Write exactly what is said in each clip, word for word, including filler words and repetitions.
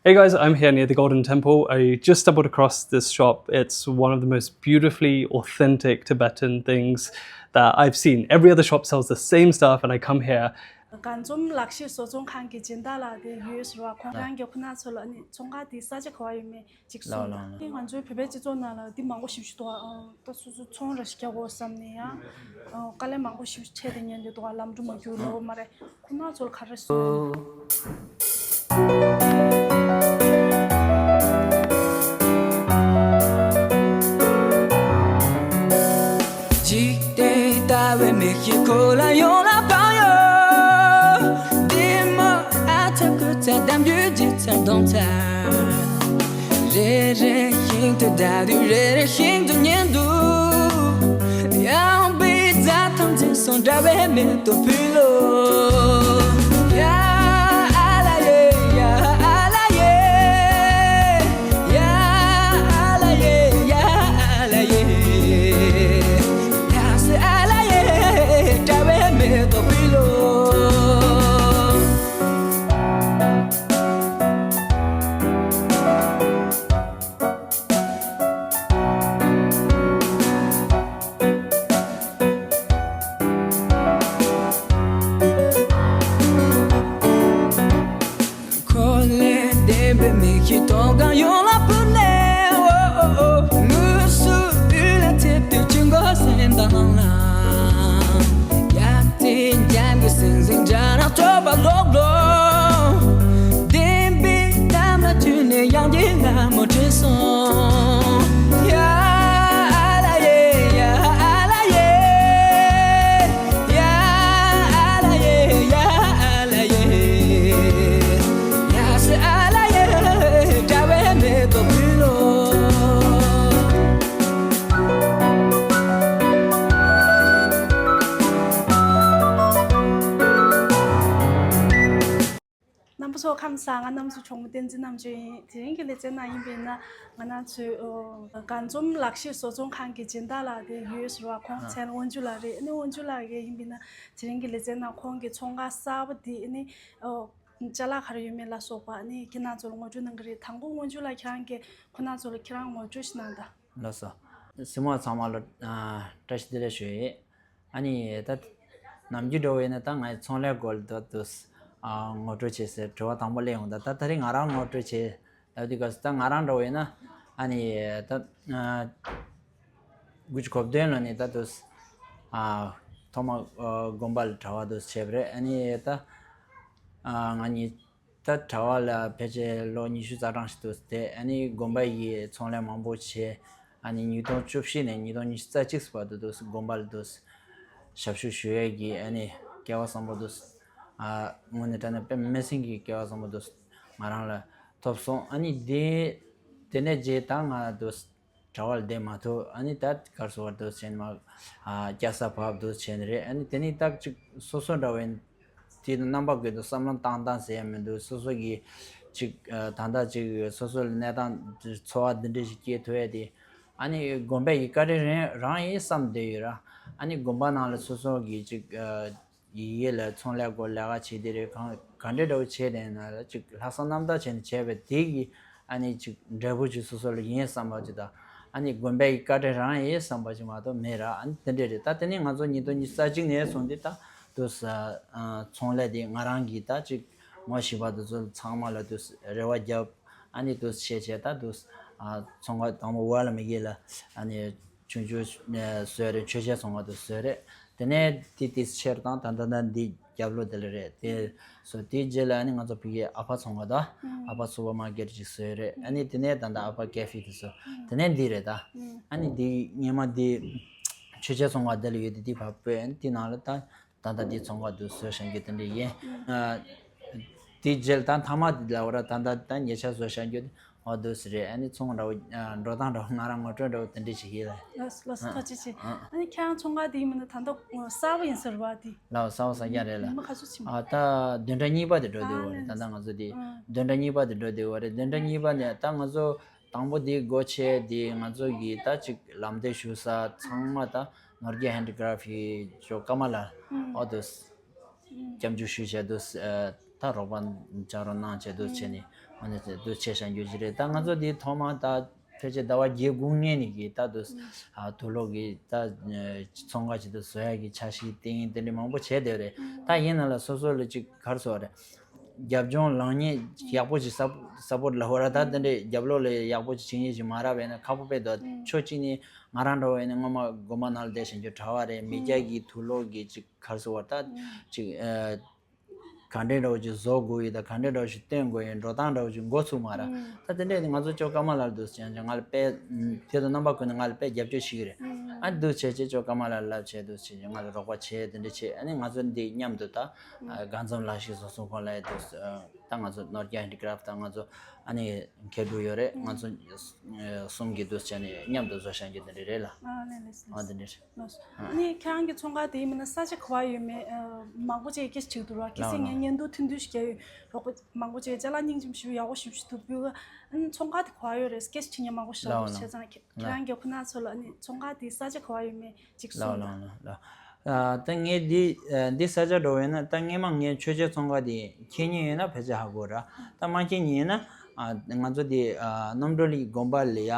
Hey guys, I'm here near the Golden Temple. I just stumbled across this shop. It's one of the most beautifully authentic Tibetan things that I've seen. Every other shop sells the same stuff, and I come here. དགའ་འཛོམས་ལག་ཤེས་བཟོ་ཚོང་ཁང་གི་སྦྱིན་བདག་ལགས་དེ་ཡོད་ཟེར་བ། ཁོང་རང་གིས་ཁོ་ན་ཚོ་ལ་ཨ་ནི་ཚོང་ཁང་དེ་ས་ཆ་ག་བ་ཡོད་མེད་ཅིག་གསུངས་དང་། ཨ་ནི་ང་ཚོའི་བོད་པའི་སྤྱི་ཚོགས་ནང་ལ་འདི་མང་པོ་ཞེ་པོ་ཅིག་འདུག་ཨ། ད་སོ་སོ་ཚོང་ར་ཞིག་རྒྱག་དགོས་བསམ་ནས་ཡང་། ཨ། དཀའ་ལས་མང་པོ་ཞེ་པོ་ཅིག་འཕྲད་དེ་ཉན་དེ་འདུག་ཨ། ལམ་འགྲོ་མ་རྒྱུག་ལོ་མ་རེད། ཁོ་ན་ཚོར་ག་རེ་སོང་། འཇིག་རྟེན་ལྟ་བའི་མིག་གིས་ཁོ་ལ་ཡོང་ལ་བང་ཡོད། འདི་མོ་ཨ་ཚ་ཁུ་ཚ་གཏམ་རྒྱུད་ཇི་ཚ་གདོང་ཚ། རེ་རེ་བཞིན་དུ་བདའ་དུས་རེ་རེ་བཞིན་དུ་ཉན་འདུག་ཡང་པའི་རྫ་ཐམ་འཛིན་སོང་འདྲ་བའི་མེ་ཏོག་ཕུལ་ལོ། ཡ་ཨ་ལ་ཡེ་ཡ་ཨ་ལ་ཡེ། ཡ་ཨ་ལ་ཡེ་ཡ་ཨ་ལ་ཡེ། ཡ་སི་ཨ་ལ་ཡེ་འདྲ་བའི་མེ་ཏོག་ཕུལ་ལོ། ཁོ་ལས་འདས་པའི་མིག་གིས་མཐོང་གང་ཡོང་ལ་བུ་ནས། འོ་འོ་འོ། དངོས་སུ་ཡུལ་ལ་ཐེབས་དུས་ཆུ་འགོ་སེམས་དང་ལ། ཡ་ཏི་འཇམ་གྱི་སིང་སིང་འཇའ་རང་ཚོགས་པ་ལོག་ལོ། བདེན་པའི་གཏམ་ལ་མཐུན་ནས་ཡང་གི་ལ་མོ་དྲན་སོང་། ཡ་ཨ་ལ་ཡེ་ཡ་ཨ་ལ་ཡེ། ཡ་ཨ་ལ་ཡེ་ཡ་ཨ་ལ་ཡེ། ཡ་སི་ཨ་ལ་ཡེ་འདྲ་བའི་མེ་ཏོག་ཕུལ་ལོ། རྣམ་པ་ཚོ་ཁམས་བཟང་། ང་གནམ་མཚོ་གྱོང་མོ་བསྟན་འཛིན་རྣམ་དཔྱོད་ཡིན། དེ་རིང་གི་ལེ་ཚན་ནང་ཡིན་པས་ན་ང་རང་ཚོའི་ཨོ་དགའ་འཛོམས་ལག་ཤེས་བཟོ་ཚོང་ཁང་གི་སྦྱིན་བདག་ལགས་དེ་ཡོད་ཟེར་བ། ཁོང་མཚན་དབོན་ཇུ་ལགས་རེད། ཨ་ནི་དབོན་ཇུ་ལགས་ཀྱིས་ཡིན་པས་ན་དེ་རིང་གི་ལེ་ཚན་ནང་ཁོང་གི་ཚོང་ཁང་གསར་པ་དེ་ཨ་ནི་ཨོ་ཅ་ལག་ག་རེ་ཡོད་མེད་ལ་སོགས་པ་ཨ་ནི་ཁྱེད་རང་ཚོ་ལ་ངོ་སྤྲོད་གནང་གི་རེད། དང་པོ་དབོན་ཇུ་ལགས་ཁྱེད་རང་གིས་ཁོ་རང་ཚོ་ལ་ཁྱེད་རང་ངོ་སྤྲོད་ཞིག་གནང་དང་། ལགས་སོ། གཟིགས་མོ་ཚང་མ་ལ་ཨ་བཀྲ་ཤིས་བདེ་ལེགས་ཞུ་ཡི། ཨ་ནི་ད་ནམ་རྒྱུན་འདྲ་བོ་ཡིན་ན་ད་ངའི་ཚོང་ལས་སྐོར་ལ་ད་དུ་ཨ་ངོ་སྤྲོད་བྱེད་ཟེར་དྲི་བ་དང་པོ་སླེབས་ཡོང་། ད་ད་དེ་རིང་ང་རང་ངོ་སྤྲོད་བྱེད་ལབ་དུས་སྐབས་སུ་ད་ང་རང་འདྲ་བོ་ཡིན་ན་ཨ་ནི་ད་ཨ་དགུ་བཅུ་གོ་བདུན་ལོ་ནས་ད་དུ་ཨ་ཐོག་མ་ཨ་དགོན་པ་ལ་གྲྭ་པ་དུ་བྱས་པ་རེད། ཨ་ནི་ད་ཨ་ང་གཉིས། ད་གྲྭ་པ་ལ་ཕལ་ཆེར་ལོ་ཉི་ཤུ་རྩ་གྲངས་ཤིག་འདུག་སྟེ། ཨ་ནི་དགོན་པ་ཡི་ཚོང་ལས་མང་པོ་བྱས། ཨ་ནི་ཉིས་སྟོང་བཅུ་བཞི་ནས་ཉིས་སྟོང་ཉི་ཤུ་རྩ་གཅིག་བར་དུ་འདུག་དགོན་པ་ལ་འདུག་ཞབས་ཞུ་ཞུ་ཡས་ཀྱི་ཨ་ནི་སྐལ་བ་བཟང་པོ་འདུག་ཨ་དངོས་གནས་དྲང་གནས་དཔེ་མི་སྲིད་ཀྱི་སྐལ་བ་བཟང་པོ་འདུག་ང་རང་ལ་ཐོབ་སོང་། ཨ་ནི་དེ་དེ་ནས་རྗེས་ད་ང་འདུག་གྲྭ་པ་ལ་བསྡད་མ་ཐུབ། ཨ་ནི་ད་གར་སོ་བར་དུ་བྱས་ནས་མ་ཨ་སྐྱ་ས་བབ་དུ་བྱས་ནས་རེད། ཨ་ནི་དེ་ནི་ད་ཅིག་སོ་སོ་འདྲ་བའི་དེ་རྣམ་པ་ཀུན་ཏུ་བསམ་བློ་བཏང་བཏང་ཟེར་ཡ་མི་འདུག་སོ་སོ་གི་ཅིག་ཨ་ད་ལྟ་ཅིག་སོ་སོ་ལ་གནས་སྟངས་འཚོ་བ་འདི་འདྲ་ཞིག་སྐྱེལ་ཐུབ་ཡ་དེ་ཨ་ནི་དགོན་པ་ཡི་བཀའ་དྲིན་རང་རང་ཡིན་བསམ་བསྡད་ཡོད་ར། ཨ་ནི་དགོན་པ་ནང་ལ་སོ་སོ་གི་ཅིག་ཨ། ཡི་གེ་ལ་ཚོང་ལས་སྐོར་ལས་ཀ་བྱེད་དེ་རེད། གང་ག་འདྲའི་འདྲ་བོ་བྱས་དེ་ན་ལ་ཅིག་ལྷག་བསམ་རྣམ་དག་བྱས་ནས་བྱས་པའི་དེ་གི་ཨ་ནི་ཅིག་འབྲས་བུ་ཅིག་སོ་སོ་ལ་ཡིན་བསམ་པ་ཅིག་དང་། ཨ་ནི་དགོན་པའི་བཀའ་དྲིན་རང་ཡིན་བསམ་པ་ཅིག་མ་གཏོགས་མེད་ར། ཨ་ནི་དེ་འདྲས་རེད། ད་དེ་ནི་ང་ཚོ་ཉིས་སྟོང་ཉི་ཤུ་རྩ་གཅིག་ནས་བཟུང་སྟེ་ད་དུ་ཚོང་ལས་དེ་ང་རང་གིས་ད་ཅིག་ངོ་ཤེས་པ་དེ་ཚོ་ཚང་མ་ལ་དུ་རེ་བ་བརྒྱབ། ཨ་ནི་དུ་བྱས་བྱས་ད་དུ་ཚོང་ཁང་དང་པོ་ཝ་ལ་མི་གེ་ལ་ཨ་ནི། ཆུང་ཆུང་ནས་བཟོས་རེད། མཆོད་ཆས་བཙོང་བ་དུ་བཟོས་རེད། དེ་ནས་དེ་དེ་ཕྱིར་དང་ད་ད་ད་འདི་རྒྱབ་ལོགས་དེ་ལ་རེད། དེ་བཟོ་དེའི་རྗེས་ལ་ཨ་ནི་ང་ཚོ་ཕ་གིའི་ཨ་ཕ་ཚོང་ཁང་དང་ཨ་ཕ་སུ་པར་མར་ཀེཊ་ཅིག་བཟོས་རེད། ཨ་ནི་དེ་ནས་ད་ད་ཨ་ཕ་ཀེ་ཧྥེ་དེ་བཟོ། དེ་ནས་འདི་རེད་ད། ཨ་ནི་འདི་སྔས་མ་འདི་མཆོད་ཆས་བཙོང་བ་དེ་ལ་ཡོད་དེ་འདི་ཕར་སྤོས། ཨ་ནི་དེ་ནང་ལ་ད། ད་ལྟ་འདི་ཚོང་ཁང་དུ་བཟོས་བཞག་རྒྱུ་དེ་འདྲ་ཡིན། ཨ། དེ་རྗེས་ད་མཐའ་མ་དེ་ལ་བར་ད་ལྟ་ད་ཉེ་ཆར་བཟོས་བཞག་རྒྱུ་དེ་འོ་འདུག་སེ་རེད། ཨ་ནི་ཚོང་འདྲ་བོ་འགྲོ་སྟངས་འདྲ་བོ་ང་རང་ངོ་སྤྲོད་འདྲ་བོ་དེ་འདྲ་ཞིག་ཡིན་ལ། ལགས་སོ་ལགས་སོ། ཨ། ཐུགས་རྗེ་ཆེ། ཨ། ཨ་ནི་ཁྱེད་རང་ཚོང་ཁང་དེ་ཡིན་མིན་ན་ད་ལྟ་གསར་པ་ཡིན་ཟེར་བ་དེ། ལགས་གསར་པ་གསར་རྐྱང་རེད་ལ། ཡིན་མིན་ཁ་ཚུར་ཕྱིན་པ། ཨ་ད་བདུན་ཕྲག་གཉིས་པ་དེ་འགྲོ་བསྡད་ཡོད་རེད། ད་ལྟ་ང་ཚོ་དེ་བདུན་ཕྲག་གཉིས་པ་དེ་འགྲོ་བསྡད་ཡོད་རེད། བདུན་ཕྲག་གཉིས་པ་ནས་ད་ང་ཚོ། དང་པོ་དེའི་སྒོ་ཕྱེ་དེ་ང་ཚོ་གིས་ད་ཅིག་ལམ་སྟོན་ཞུ་ས་ཚང་མ་ད་ནོར་རྒྱས་ཧན་ཌི་ཀ་རབ་ཊི་ཇོ་ཀ་མ་ལ་ཨོ་དུ་སྐྱབས་འཇུག་ཞུ་བྱས་དུ་ད་རོགས་པ་བཅར་རོགས་གནང་བྱས་དུ་བྱས་ནས་ ཨ་ནི་དེ་འདུག་བྱས་བཞག་རྒྱུ་ཞིག་རེད། ད་ང་ཚོ་འདི་ཐོག་མ་ད་ཕལ་ཆེར་ཟླ་བ་བརྒྱད་དགུ་སྔོན་ནས་ཀྱི་ད་དུ་ཨ་དུག་ལོག་གི་ད་ཚོང་ཁང་ཞིག་ཏུ་བཟོ་ཡག་གི་འཆར་གཞི་བཏིང་དེ་འདྲ་མང་པོ་བྱས་བསྡད་རེད། ད་ཡིན་ན་ལ་སོ་སོ་ལ་ཅིག་གར་སོ་རེད། རྒྱབ་ལྗོངས་ལངས་ཉེས་ཡག་པོ་ཞིག་སབ་སབ་པོར་ལ་ཧོ་ར་ད་དེ་འདྲའི་རྒྱབ་ལོགས་ལ་ཡག་པོ་ཞིག་བྱེད་ཉེས་ཞིག་མ་རག་པས་ན་ཁག་པོ་དཔེ་འདུག་ཕྱོགས་གཅིག་ནས་ང་རང་འདྲ་བོ་ཡིན་ན་སྔོན་མ་དགོན་པ་ནང་ལ་བསྡད་བཞིན་རྒྱུ་གྲྭ་བ་རེད། མི་སྐྱ་གི་དུག་ལོག་གི་ཅིག་གར་སོ་བ་ད་ཅིག་ག་འདྲའི་འདྲ་བོ་ཅིག་བཟོ་དགོས་ཡིན་ད་ག་འདྲའི་འདྲ་བོ་ཞིག་སྟོན་དགོས་ཡིན། འགྲོ་སྟངས་འདྲ་བོ་ཅིག་མགོ་ཚུགས་མ་ར། ད་དེ་འདྲས་ང་ཚོ་ཅོ་ཀ་མ་ལ་འདུག་ཟེར་ཡང་ང་ལ་དཔེ་དེ་དང་རྣམ་པ་ཀུན་ནས་ང་ལ་དཔེ་རྒྱབ་སྐྱོར་བྱེད་ཀྱི་རེད། ཨ་འདུག་བྱས་བྱས་ཅོ་ཀ་མ་ལ་ལབ་བྱས་འདུག་བྱས་ང་ལ་རོགས་པ་བྱས་དེ་འདྲས་བྱས། ཨ་ནི་ང་ཚོ་འདི་མཉམ་དུ་ད་གང་འཚམ་ལག་ཤེས་བཟོ་ཚོང་ཁང་ལ་འདུག་ད་ང་ཚོ་ནོར་རྒྱ་ཧེན་ཌི་ཀ་རབ་ད་ང་ཚོ་ཨ་ནི་མཁས་གྲུབ་ཡོད་རེད། ང་ཚོ་གསུམ་གྱིས་འདུག་བྱས་ནས་མཉམ་དུ་བཟོ་བཞག་རྒྱུ་དེ་འདྲས་རེད་ལ། ཨ་ལས་ལས་ཨ་དེ་འདྲས་རེད། ལགས་སོ། ཨ་ནི་ཁྱེད་རང་གི་ཚོང་ཁང་དེའི་མིན་ན་ས་ཆ་ག་བ་ཡོད་མེད་མང་པོ་ཅིག་སྐད་ཆ་དྲིས་འདུག་ར། གལ་སྲིད་ངས་བརྙན་ཐུང་ཐུང་ཐུང་ཞིག་རྒྱག་ཡོད་རོགས་པ་མང་པོ་ཅིག་ཅ་ལག་སྙིང་རྗེ་མོ་ཞིག་ཡག་པོ་ཞིག་ཞིག་ཐུབ་ཕུལ་ག་ཨ་ནི་ཚོང་ཁང་དེ་ག་བ་ཡོད་རེད། སྐད་ཆ་དྲིས་མཁན་མང་པོ་ཞིག་ལབ་འདུག་བྱས་ཙང་ཁྱེད་རང་གི་ཁོ་ན་ཚོ་ལ་ཨ་ནི་ཚོང་ཁང་དེའི་ས་ཆ་ག་བ་ཡོད་མེད་ཅིག་གསུངས་དང་། ལགས་ལགས་ལགས། ད་ངས་འདི་འདི་ས་ཆ་འགྲོ་བས་ན་ད་སྔས་མ་ངས་མཆོད་མཇལ་ཚོང་ཁང་དེ་མཁྱེན་མཁན་ཡོད་ན་ཕལ་ཆེར་ཧ་གོ་ར། ད་མ་མཁྱེན་མཁན་ཡིན་ན་ང་ཚོ་དེ་རྣམ་གྲོལ་གླིང་དགོན་པ་ལ་ཡ་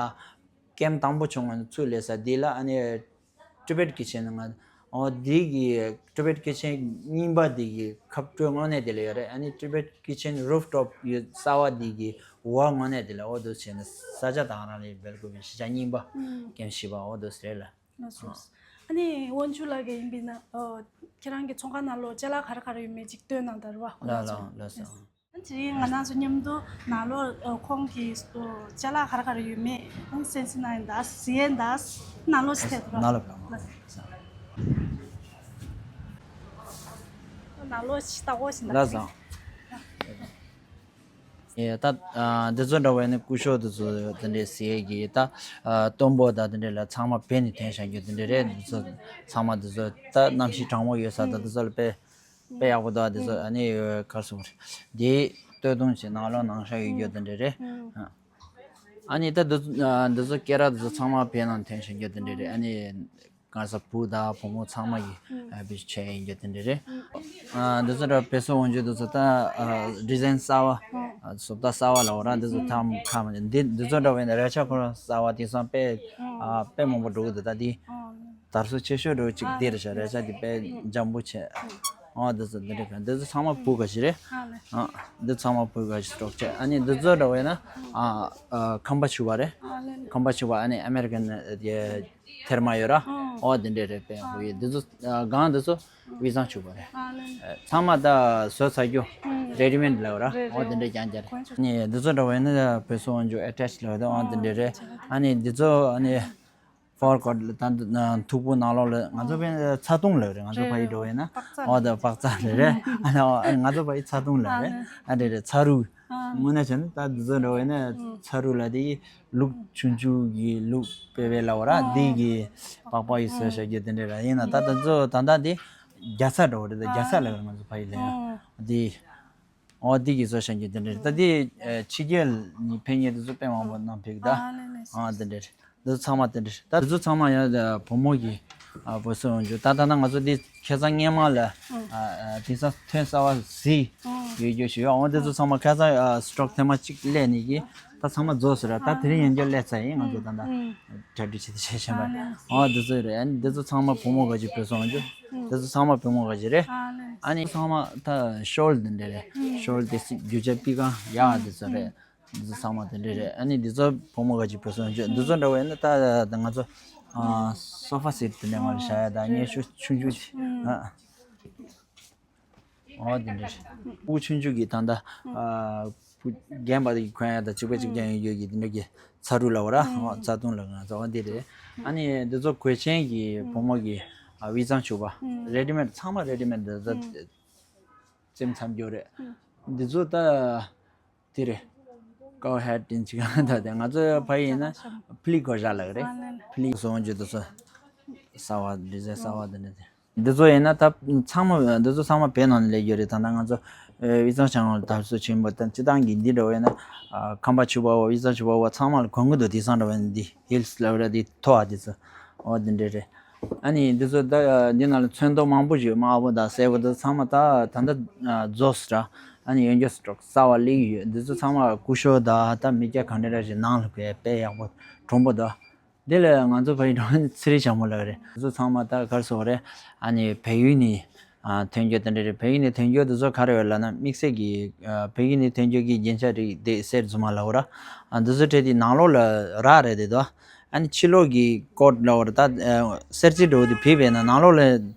ཀེམ་དང་པོ་བྱུང་བ་ཚུར་ལས་ས་འདི་ལ་ཨ་ནི་Tibet Kitchen ང་ཨོ་འདི་གི་Tibet Kitchen རྙིང་པ་འདི་གི་ཁ་སྤྲོད་དངོས་གནས་དེ་ལ་ཡོད་རེད། ཨ་ནི་Tibet Kitchen Rooftop ཡོད་གསར་བ་འདི་གི་འོག་དངོས་གནས་དེ་ལ་ཨོ་འདུག་བྱས་ནས་ས་ཆ་དང་རང་ལ་སྦེལ་ཀོབ་གཞིས་ཆགས་རྙིང་པ་ཀེམ་བཞི་པ་ཨོ་འདུག་རེད་ལ། ལགས་སོ། ཨ་ནི་དབང་ཕྱུག་ལགས་ཀྱིས་ཡིན་པས་ན་ཨོ་ཁྱེད་རང་གི་ཚོང་ཁང་ནང་ལོགས་ཅ་ལག་ག་རེ་ག་རེ་ཡོད་མེད་ཅིག་སྟོན་གནང་དང་རེད་བ། ལགས་ལགས་ལགས་སོ། ཨ་ནི་དེ་རིང་ང་རང་ཚོ་མཉམ་དུ་ནང་ལོགས་ཨོ་ཁོང་གི་ཨོ་ཅ་ལག་ག་རེ་ག་རེ་ཡོད་མེད་ཨ་ནི་གསན་གཟིགས་གནང་ཡིན་ད་གཟིགས་ཡིན་ད་ནང་ལོགས་ཅིག་ཐད་དང་། ནང་ལོགས་ལགས། ནང་ལོགས་ཅིག་ལྟ་གོ་ཞིག་ད། ལགས་སོ། ཨེ་ད་ཨ་འདི་ཚོ་འདྲ་བའི་ནི་སྐུ་ཞབས་འདི་ཚོ་དེ་འདྲའི་ཟེར་གི་ད་ཨ་སྟོན་པོ་དང་དེ་འདྲའི་ལ་ཚང་མ་བེད་ནས་འཐེན་བཞག་རྒྱུ་དེ་འདྲའི་རེད། འདི་ཚོ་ཚང་མ་འདི་ཚོ་ད་གནམ་གཤིས་གྲང་མོ་ཡོད་ས་དང་འདི་ཚོ་ལ་དཔེ་དཔེ་ཡག་པོ་འདུག་འདི་ཚོ་ཨ་ནི་ག་རེ་ཟེར་དགོས་རེད། འདི་སྟོད་ཐུང་ཞིག་ནང་ལོགས་ནང་ཤག་ཡོད་རྒྱུ་དེ་འདྲའི་རེད། ཨ་ནི་ད་འདི་ཚོ་ཨ་འདི་ཚོ་སྐེ་རགས་འདི་ཚོ་ཚང་མ་བེད་ནང་འཐེན་བཞག་རྒྱུ་དེ་འདྲའི་རེད། ཨ་ནི། གང་ས་བུ་དང་བུ་མོ་ཚང་མ་ཡིས་ཨ་བེད་སྤྱོད་ཡིན་རྒྱུ་དེ་འདྲ་རེད། ཨ་འདི་ཚོ་འདྲ་བེད་སྤྱོད་འོང་རྒྱུ་འདི་ཚོ་ད་ཨ་ཌི་ཛའིན་གསར་བ་ཨ་བཟོ་ལྟ་གསར་བ་ལ་འོ་ར་འདི་ཚོ་ཐམ་ཁ་མ་འདི་འདི་ཚོ་འདྲ་བས་ན་རས་ཆ་ཁོ་རང་གསར་བ་དེང་སང་དཔེ་ཨ་དཔེ་མང་པོ་འགྲོ་གི་འདུག་ད་འདི་དར་སྲོལ་ཆེ་ཤོས་འགྲོ་གཅིག་འདི་རེད་ཤག་རས་ཆ་འདི་དཔེ་འཇམ་པོ་ཆེ། ཨ་འདི་ཚོ་འདི་འདྲ་ག་འདི་ཚོ་ཚང་མ་བུ་ག་ཞིག་རེད། ཨ་འདི་ཚང་མ་བུ་ག་ཞིག་སྲོག་ཆགས། ཨ་ནི་འདི་ཚོ་འདྲ་བས་ན་ཨ་ཨ་ཁམས་པ་ཕྱུ་པ་རེད། ཁམས་པ་ཕྱུ་པ་ཨ་ནི་ཨ་མེ་རི་ཀན་ཨ་ཐེར་མ་ཡོད་ར། ཨོ་དེ་འདྲས་རེད་པས། ཧོ་ཡེ་འདི་ཚོ་གང་འདི་ཚོ་དབུས་གཙང་ཕྱུ་པ་རེད། ཚང་མ་ད་བཟོ་ཚར་རྒྱུ་རེ་ཌི་མེད་ལབ་ར། ཨོ་དེ་འདྲས་རྐྱང་རྐྱང་རེད། ནི་འདི་ཚོ་འདྲ་བས་ན་བོད་སོ་འོན་ཇུ་ཨེ་ཊེཆ་ལབ་ད་ཨོ་དེ་འདྲས་རེད། ཨ་ནི་འདི་ཚོ་ཨ་ནི་ཕོར་ཀོཊ་ལ་ད་འདི་ཐུག་པོ་ནང་ལོགས་ལ་ང་ཚོ་བས་ཚ་གདུང་ལབ་རེད། ང་ཚོ་ཕ་ཡི་འགྲོ་བས་ན་ཨོ་ད་པག་ཙ་ལབ་རེད། ཨ་ནི་ང་ཚོ་ཕ་ཡི་ཚ་གདུང་ལབ་རེད། ཨ་འདྲས་རེད་ཚ་རུ། དངོས་གནས་བྱས་ན་ད་འདི་ཚོ་འདྲ་བས་ན་ཚ་རུ་ལ་དེ་ལུག་ཆུང་ཆུང་གི་ལུག་པེ་པེ་ལ་བ་ར་འདི་གི་པགས་པ་ཡི་བཟོ་བྱ་རྒྱུ་དེ་འདྲ་ར་ཡིན་ན་ད་ད་ཚོ་ད་ད་དེ་རྒྱ་ཚ་འདྲ་བ་རེད། ད་རྒྱ་ཚ་ལ་ང་ཚོ་ཕ་ཡི་ལ་ཡང་དེ་ཨོ་འདི་གི་བཟོ་བྱ་རྒྱུ་དེ་འདྲ་རེད། ད་དེ་ཕྱི་རྒྱལ་ནས་ཕེབས་མཁན་དེ་ཚོ་དཔེ་མང་པོ་ནང་ཕེབས་ད་ཨ་དེ་འདྲ་རེད། འདི་ཚོ་ཚང་མ་དེ་འདྲ་ད་འདི་ཚོ་ཚང་མ་ཡང་བུ་མོ་གི་བུ་སོ་ཡོང་རྒྱུ་ད་ད་ན་ང་ཚོ་འདི་ཁ་སང་སྔས་མ་ལ་དེང་སང་ཐོན་གསར་བ་གཟིགས་ཡོད་རྒྱུ་ཞིག་ཡོད། འོ་འདི་ཚོ་ཚང་མ་ཁ་སང་སི་ཊོག་ཐེངས་མ་གཅིག་སླེབས་ནས་ཀྱི་ད་ཚང་མ་རྫོགས་ཟེར་ར། ད་དེ་རིང་ཡན་འགྱོ་སླེབས་ཚར་ཡིན། ང་ཚོ་ད་ད་གྲ་སྒྲིག་བྱེད་དུ་བྱེད་བཞིན་པ། འོ་འདི་ཚོ་རེད། ཨ་ནི་འདི་ཚོ་ཚང་མ་བུ་མོ་ག་ཅིག་བུ་སོ་ཡོང་རྒྱུ་འདི་ཚོ་ཚང་མ་བུ་མོ་ག་ཅིག་རེད། ཨ་ནི་ཚང་མ་ད་ཤོལ་འདི་འདྲ་རེད། ཤོལ་དེ་སི་རྒྱུ་ཆ་པི་ཀང་ཡག་འདི་ཚོ་རེད། འདི་ཚོ་ཚང་མ་དེ་འདྲས་རེད། ཨ་ནི་འདི་ཚོ་བུ་མོ་ག་ཅིག་བུ་སོ་ཡོང་རྒྱུ་འདི་ཚོ་འདྲ་བས་ན་ད་ད་ང་ཚོ་ཨ་སོ་ཕ་སེ་ཊི་དེ་འདྲ་ང་ལ་བཞག་ཡ་ད་ངའི་ཤུ་ཆུང་ཆུང་ཅིག་ཨ་ཨོ་དེ་འདྲས་རེད། སྤུ་ཆུང་ཆུང་གི་ད་ད་ཨ་སྤུ་རྒན་པ་གི་གོན་ཡ་ད་གཅིག་པ་གཅིག་རྐྱང་ཡོད་ཡོད་ཀྱི་དེ་འདྲ་གི་ཚ་རུ་ལ་བ་ར་ཨོ་ཚ་གདུང་ལ་ང་ཚོ་ཨོ་འདི་རེད། ཨ་ནི་འདི་ཚོ་གོས་ཆེན་གི་བུ་མོ་གི་ཨ་དབུས་གཙང་ཕྱུ་པ་རེ་ཌི་མེད་ཚང་མ་རེ་ཌི་མེད་འདི་ཚོ་བཙེམ་མཚམས་སྦྱོར་རེད། འདི་ཚོ་ད། དེ་རེད། ཀའོ་ཧེ་ཊི་ཡིན་ཅིག་ད་དེ་ང་ཚོའི་ཕ་ཡུལ་ཡིན་ན་ཕི་ལི་གོ་ཞྭ་ལབ་རེད། ཕི་ལི་སོང་རྒྱུ་དེ་ཚོ་གསར་བ་ཌི་ཛའིན་གསར་བ་དེ་འདྲ་དེ། འདི་ཚོ་ཡིན་ན་ད་ཚང་མ་འདི་ཚོ་ཚང་མ་བོད་ནང་ནས་སླེབས་རྒྱུ་རེད། ད་ལྟ་ང་ཚོ་དབུས་གཙང་ཤང་ལ་དར་སྲོལ་ཆེན་པོ་དང་སྤྱི་བཏང་གི་འདི་འདྲ་བས་ན་ཁམས་པ་ཕྱུ་པ་བོ་དབུས་གཙང་ཕྱུ་པ་བོ་ཚང་མ་ལ་གོན་གི་འདུག་དེང་སང་འདྲ་བས་ན་འདི་ཧིལ་སི་ལབ་རེད། འདི་མཐོ་བ་དེ་ཚོ་འོ་འདི་འདྲ་རེད། ཨ་ནི་འདི་ཚོ་ད་འདི་ནང་ལ་ཚོན་མདོག་མང་པོ་ཞིག་དམར་པོ་དང་སེར་པོ་དང་ཚང་མ་ད་ད་ལྟ་རྫོགས་སོང་ར། ཨ་ནི་གཡོན་སྐྱོར་སི་ཊོག་གསར་པ་ལེན་གྱི་ཡོད། འདི་ཚོ་ཚང་མ་སྐུ་ཞབས་དང་ད་མི་སྐྱ་ག་འདྲ་འདྲ་ཞིག་ནང་ལ་ཕེབས་དཔེ་ཡག་པོ་གྲུང་པོ་འདུག་འདི་ལ་ང་ཚོ་ཕ་ཡི་གྲོང་ཚེ་རིང་ཞྭ་མོ་ལགས་རེད། འདི་ཚོ་ཚང་མ་ད་གར་སོང་རེད། ཨ་ནི་བལ་ཡུལ་ནས་ཨ་ཐོན་རྒྱུ་དེ་འདྲ་རེད། བལ་ཡུལ་ནས་ཐོན་རྒྱུ་འདི་ཚོ་ག་རེ་ཡོད་ལབ་ན་དམིགས་བསལ་གྱི་ཨ་བལ་ཡུལ་ནས་ཐོན་རྒྱུ་གི་རྒྱན་ཆ་རིགས་དེ་གསེར་རྫུན་མ་ལབ་ར། ཨ་འདི་ཚོ་སྤྲད་དེ་ནང་ལོགས་ལ་རག་རེད་དེ་དོ། ཨ་ནི་ཕྱི་ལོགས་ཀྱི་ཀོཊ་ལབ་ར་ད་ཨ་གསེར་རྩི་འདྲ་བོ་དེ་ཕུད་པས་ན་ནང་ལོགས་ལ་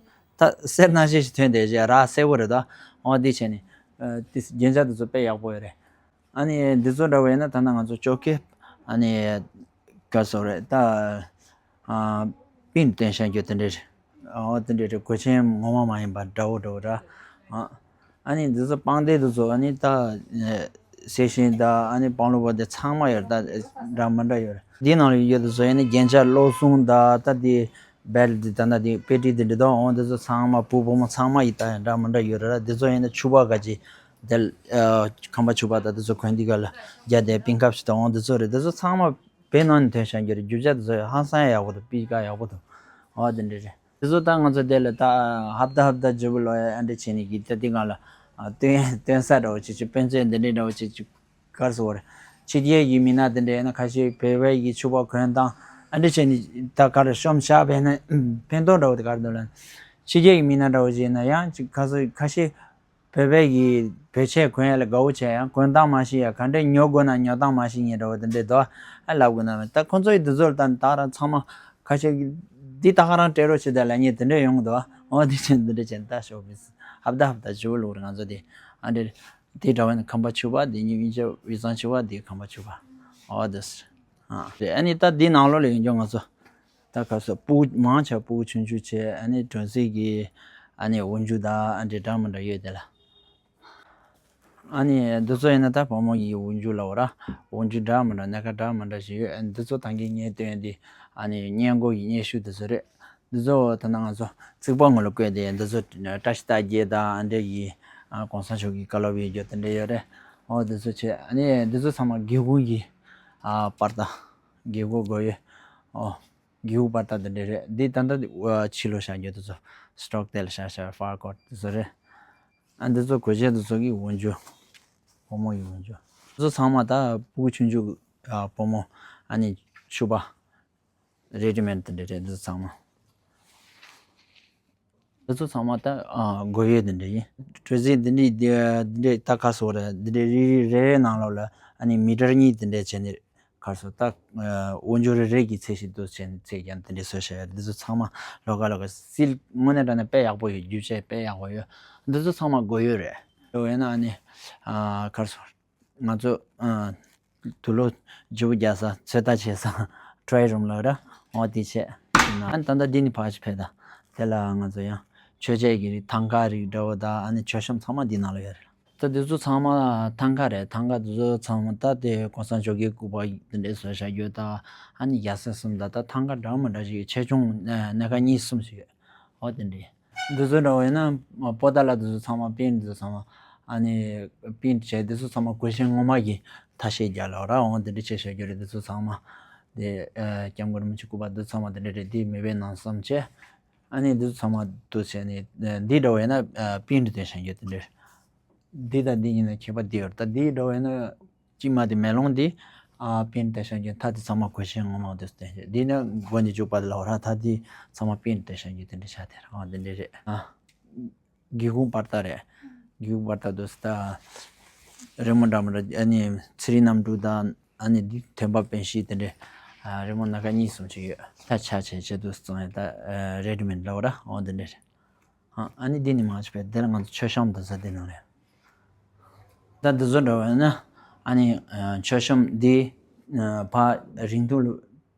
ད་གསེར་སྣ་ཤས་ཤིག་ཐོན་བསྡད་ཅེས་རག་གསལ་པོ་རེད་དོ། འོ་འདི་བྱས་ནས་ཨ་དེ་རྒྱན་ཆ་དེ་ཚོ་དཔེ་ཡག་པོ་ཡོད་རེད། ཨ་ནི་འདི་ཚོ་འདྲ་བོ་ཡིན་ན་ད་ལྟ་ང་ཚོ་ཅོ་ཁེ་ཨ་ནི་ག་སོ་རེད་ད། ཨ་པིན་སྟོན་བྱ་རྒྱུ་དེ་འདྲ་རེད། འོ་དེ་འདྲ་རེད། གོས་ཆེན་ངོ་མ་མ་ཡིན་པ་འདྲ་བོ་འདྲ་བོ་ར། ཨ་ཨ་ནི་འདི་ཚོ་པང་གདན་དེ་ཚོ་ཨ་ནི་ད་ཨ་གསེར་ཤིང་དང་ཨ་ནི་པང་ལོ་པ་དེ་ཚང་མ་ཡོད་ད་འདྲ་མི་འདྲ་ཡོད་རེད། འདི་ནང་ལ་ཡོད་དེ་ཚོ་ཡིན་ན་རྒྱན་ཆ་བློ་སྲུང་དང་ད་དེ་བེལ་ཊི་དེ་ད་ད་དེ་པེ་ཏི་དེ་འདྲ་དང་འོ་དེ་ཚོ་ཚང་མ་བུ་བུ་མོ་ཚང་མ་ཡི་ད་འདྲ་མི་འདྲ་ཡོད་རེད་ར། དེ་ཚོ་ཡིན་ན་ཕྱུ་པ་ག་ཅི་དེ་ཨ་ཁང་པ་ཕྱུ་པ་དང་དེ་ཚོ་གོན་དེ་ག་ལ་རྒྱ་དེ་པིན་ཁབ་ཞིག་དང་འོ་དེ་ཚོ་རེད། དེ་ཚོ་ཚང་མ་བོད་ནང་ནས་ཐོན་བྱ་རྒྱུ་རེད། རྒྱུ་ཆ་དེ་ཚོ་ཧང་སང་ཡག་པོ་དང་པི་ཀ་ཡག་པོ་དང་འོ་དེ་འདྲ་རེད། དེ་ཚོ་ད་ང་ཚོ་དེ་ལ་ད་ཧབ་ད་ཧབ་ད་ཇི་བུ་ལོ་ཡ་ཨ་འདྲ་བྱས་ནས་གི་ད་དེ་གང་ལ་ཨ་སྟོན་སྟོན་ས་འདྲ་བོ་བྱེད་ཆུ་དཔེ་མཛོད་འདི་འདྲ་འདྲ་བོ་བྱེད་ཆུ་གར་སོ་བར་ཕྱི་རྒྱལ་གྱི་མི་སྣ་དེ་འདྲ་ཡིན་ན་ཁ་ཤས་བོད་པའི་གི་ཕྱུ་པ་གོན་སྟངས་ཨ་འདྲ་བྱས་ནས་ད་གར་ཤོམ་བཞག་པས་ན་ཕན་ཐོགས་འདྲ་བོ་དེ་གར་འདུག་ལ། ཕྱི་རྒྱལ་གྱི་མི་སྣ་འདྲ་བོ་ཅིག་ཡིན་ན་ཡང་ཅིག་ཁ་སོ་ཁ་ཤས་བོད་པའི་གི་བོད་ཆས་གོན་ཡ་ལ་དགའ་བོ་བྱས་ཡང་གོན་སྟངས་མ་ཤེས་ཡ་ག་འདྲས་ཉོ་དགོས་ན་ཉོ་སྟངས་མ་ཤེས་ཉེ་འདྲ་བོ་དེ་འདྲས་འདུག་ཨ་ལབ་དགོས་ན་ད་ཁོ་ཚོ་ཡི་དེ་ཚོ་ལ་ད་ད་རང་ཚང་མ་ཁ་ཤས་ཀྱིས་འདི་ད་ག་རང་སྤྲད་རོགས་བྱེད་དེ་ལ་ཉེ་དེ་འདྲས་ཡོང་གི་འདུག་ཨ། འོ་དེ་བྱས་འདི་འདྲས་བྱས་ད་ཤོག་པི་སི་ཧབ་ད་ཧབ་ད་ཇི་བོ་ལུག་རེད་ང་ཚོ་དེ་ཨ་འདྲས་དེ་འདྲ་བ་ནི་ཁམས་པ་ཕྱུ་པ་དེ་ཉིད་དབྱིན་ཇི་དབུས་གཙང་ཕྱུ་པ་དེ་ཁམས་པ་ཕྱུ་པ་འོ་དེ་སི་ཨ་རེད། ཨ་ནི་ད་འདི་ནང་ལོགས་ལ་ཡོང་རྒྱུ་ང་ཚོ་ད་ག་སོ་སྤུ་གུ་མང་ཆེ་སྤུ་གུ་ཆུང་ཆུང་བྱས་ཨ་ནི་གྲོང་གསེབ་ཀྱི་ཨ་ནི་འོག་འཇུག་དང་ཨ་འདྲས་འདྲ་མི་འདྲ་ཡོད་དེ་ལ། ཨ་ནི་འདི་ཚོ་ཡིན་ན་ད་བུ་མོ་ཡི་འོག་འཇུག་ལབ་ར། འོག་འཇུག་འདྲ་མི་འདྲ་སྣ་ཁ་འདྲ་མི་འདྲ་ཞིག་ཡོད། ཨ་ནི་འདི་ཚོ་ད་གིན་ངས་སྟོན་འདི་ཨ་ནི་སྔས་མགོ་ཡི་སྔས་ཤུལ་འདི་ཚོ་རེད། འདི་ཚོ་ད་ནང་ང་ཚོ་རྩིག་པ་ངོས་ལ་བཀོད་དེ་འདི་ཚོ་བཀྲ་ཤིས་རྟགས་བརྒྱད་དང་ཨ་འདྲ་ཡི་ཨ་གོང་ས་མཆོག་གི་བཀའ་སློབ་ཡོད་རྒྱུ་དེ་འདྲ་ཡོད་རེད། ཨོ་འདི་ཚོ་བྱས་ཨ་ནི་འདི་ཚོ་ཚང་མ་སྒེའུ་ཁུང་གི་ཨ་པར་ད་སྒེའུ་ཁུང་སྒོ་ཡོད། ཨོ་སྒེའུ་ཁུང་པར་ད་དེ་འདྲ་རེད། འདི་ད་ལྟ་ཕྱི་ལོགས་བཞག་རྒྱུ་དེ་ཚོ་སི་ཊོག་དེ་ལ་བཞག་བཞག་ཕར་ཀོཊ་དེ་ཚོ་རེད། ཨ་འདི་ཚོ་གོས་ཆེན་དེ་ཚོ་གི་འོག་འཇུག་བུ་མོ་ཡི་འོག་འཇུག་འདི་ཚོ་ཚང་མ་ད་སྤུ་གུ་ཆུང་ཆུང་ཨ་བུ་མོ་ཨ་ནི་ཕྱུ་པ་རེ་ཌི་མེཌ་དེ་འདྲ་རེད། འདི་ཚོ་ཚང་མ་འདི་ཚོ་ཚང་མ་ད་ཨ་སྒོ་ཡོལ་དེ་འདྲ་ཡིན། གྲུ་གཟིངས་འདི་འདྲའི་འདི་འདྲའི་ད་ག་སོ་རེད། འདི་འདྲའི་རེ་རེ་རེ་རེ་ནང་ལོགས་ལ་ཨ་ནི་མི་ཊར་གཉིས་དེ་འདྲ་བྱས་ནས་གར་སོ་ད་འོ་འཇུ་རེ་རེ་གི་ཚད་ཞིག་འདུག་ཚད་ཀྱང་དེ་འདྲའི་བཟོས་བཞག་ཡོད། འདི་ཚོ་ཚང་མ་ལོགས་ཀ་ལོགས་ཀ་སིལ་དངོས་གནས་དྲང་གནས་དཔེ་ཡག་པོ་ཡོད། རྒྱུ་ཆ་དཔེ་ཡག་པོ་ཡོད། འདི་ཚོ་ཚང་མ་སྒོ་ཡོལ་རེད། ཡོད་ན་ཨ་ནི་གར་སོ་ང་ཚོ་དུག་ལོག་ལྗིད་པོ་རྒྱག་ས་ཚོད་ལྟ་བྱེད་ས་ཊ་རའི་རུམ་ལབ་ར། འོ་དེ་བྱས་ཨ་ནི་ད་ལྟ་འདི་ནི་ཕར་ཞིག་ཕེབས་ད་དེ་ལ་ང་ཚོ་ཡང་མཆོད་ཆས་ཀྱི་རིགས་ཐང་ཀ་རིགས་འདྲ་བོ་ད་ཨ་ནི་མཆོད་བཤམས་ཚང་མ་འདི་ནང་ལ་ཡོད་རེད། ད་འདི་ཚོ་ཚང་མ་ཐང་ཀ་རེད། ཐང་ཀ་འདི་ཚོ་ཚང་མ་ད་དེ་གོང་ས་མཆོག་གི་སྐུ་པར་འདི་འདྲས་བཟོས་བཞག་རྒྱུ་ད་ཨ་ནི་རྒྱ་སེ་གསུམ་ད་ད་ཐང་ཀ་འདྲ་མི་འདྲ་ཞིག་ཆེ་ཆུང་སྣ་ཁ་གཉིས་གསུམ་ཞིག་ཡོད། འོ་དེ་འདྲས་འདི་ཚོ་འདྲ་བོ་ཡིན་ན་པོ་ཏ་ལ་འདི་ཚོ་ཚང་མ་པིན་འདི་ཚོ་ཚང་མ་ཨ་ནི་པིན་བྱས་འདི་ཚོ་ཚང་མ་གོས་ཆེན་ངོ་མ་གི་ཐ་ཤལ་རྒྱག་ལ་ར། འོ་དེ་འདྲས་བྱས་བཞག་རྒྱུ་རེད། འདི་ཚོ་ཚང་མ་དེ་སྐྱབས་མགོན་རིན་པོ་ཆེ་སྐུ་པར་འདི་ཚང་མ་དེ་འདྲས་རེད། དེ་མེད་པའི་ནང་བསམ་བྱས། ཨ་ནི་འདི་ཚོ་ཚང་མ་འདུག་བྱས་ནས་འདི་འདྲ་བས་ན་པིན་དུ་དེ་བཞག་རྒྱུ་དེ་འདྲ། འདི་དང་འདི་གཉིས་ནས་ཁྱད་པར་འདི་ཡོད། ད་འདི་འདྲ་བས་ན་གཅིག་མ་དེ་མེ་ལོང་འདི་པིན་དེ་བཞག་རྒྱུ་ད་དེ་ཚང་མ་གོས་ཆེན་ངོ་མ་འདུག་བསྟན་རྒྱུ་འདི་ནི་མགོ་ནས་མཇུག་བར་ལ་འོ་ར། ད་དེ་ཚང་མ་པིན་དེ་བཞག་རྒྱུ་དེ་འདྲ་ཆགས་དེ་ར། འདི་འདྲ་རེད། སྒེའུ་ཁུང་པར་ད་རེད། སྒེའུ་ཁུང་པར་ད་འདུག་ད། རི་མོ་འདྲ་མི་འདྲ་ཨ་ནི་ཚེ་རིང་རྣམ་དྲུག་དང་ཨ་ནི་འདི་ཐོན་པ་པན་ཤི་དེ་འདྲའི་རི་མོ་སྣ་ཁ་གཉིས་གསུམ་ཅིག་ཡོད། ད་ཆ་ཆེ་ཆེ་འདུག་བཙོང་ཡ་ད་རེ་ཌི་མེཌ་ལབ་ར། འོ་དེ་འདྲ་རེད། ཨ་ནི་འདི་ནི་མ་ཆུ་བས་དེ་ལ་ང་ཚོ་མཆོད་བཤམས་འདུག་ས་དེ་ནང་རེད། ད་འདི་ཚོ་འདྲ་བས་ན་ཨ་ནི་མཆོད་བཤམས་འདི་ཕ་རིང་ཐུང་ལ་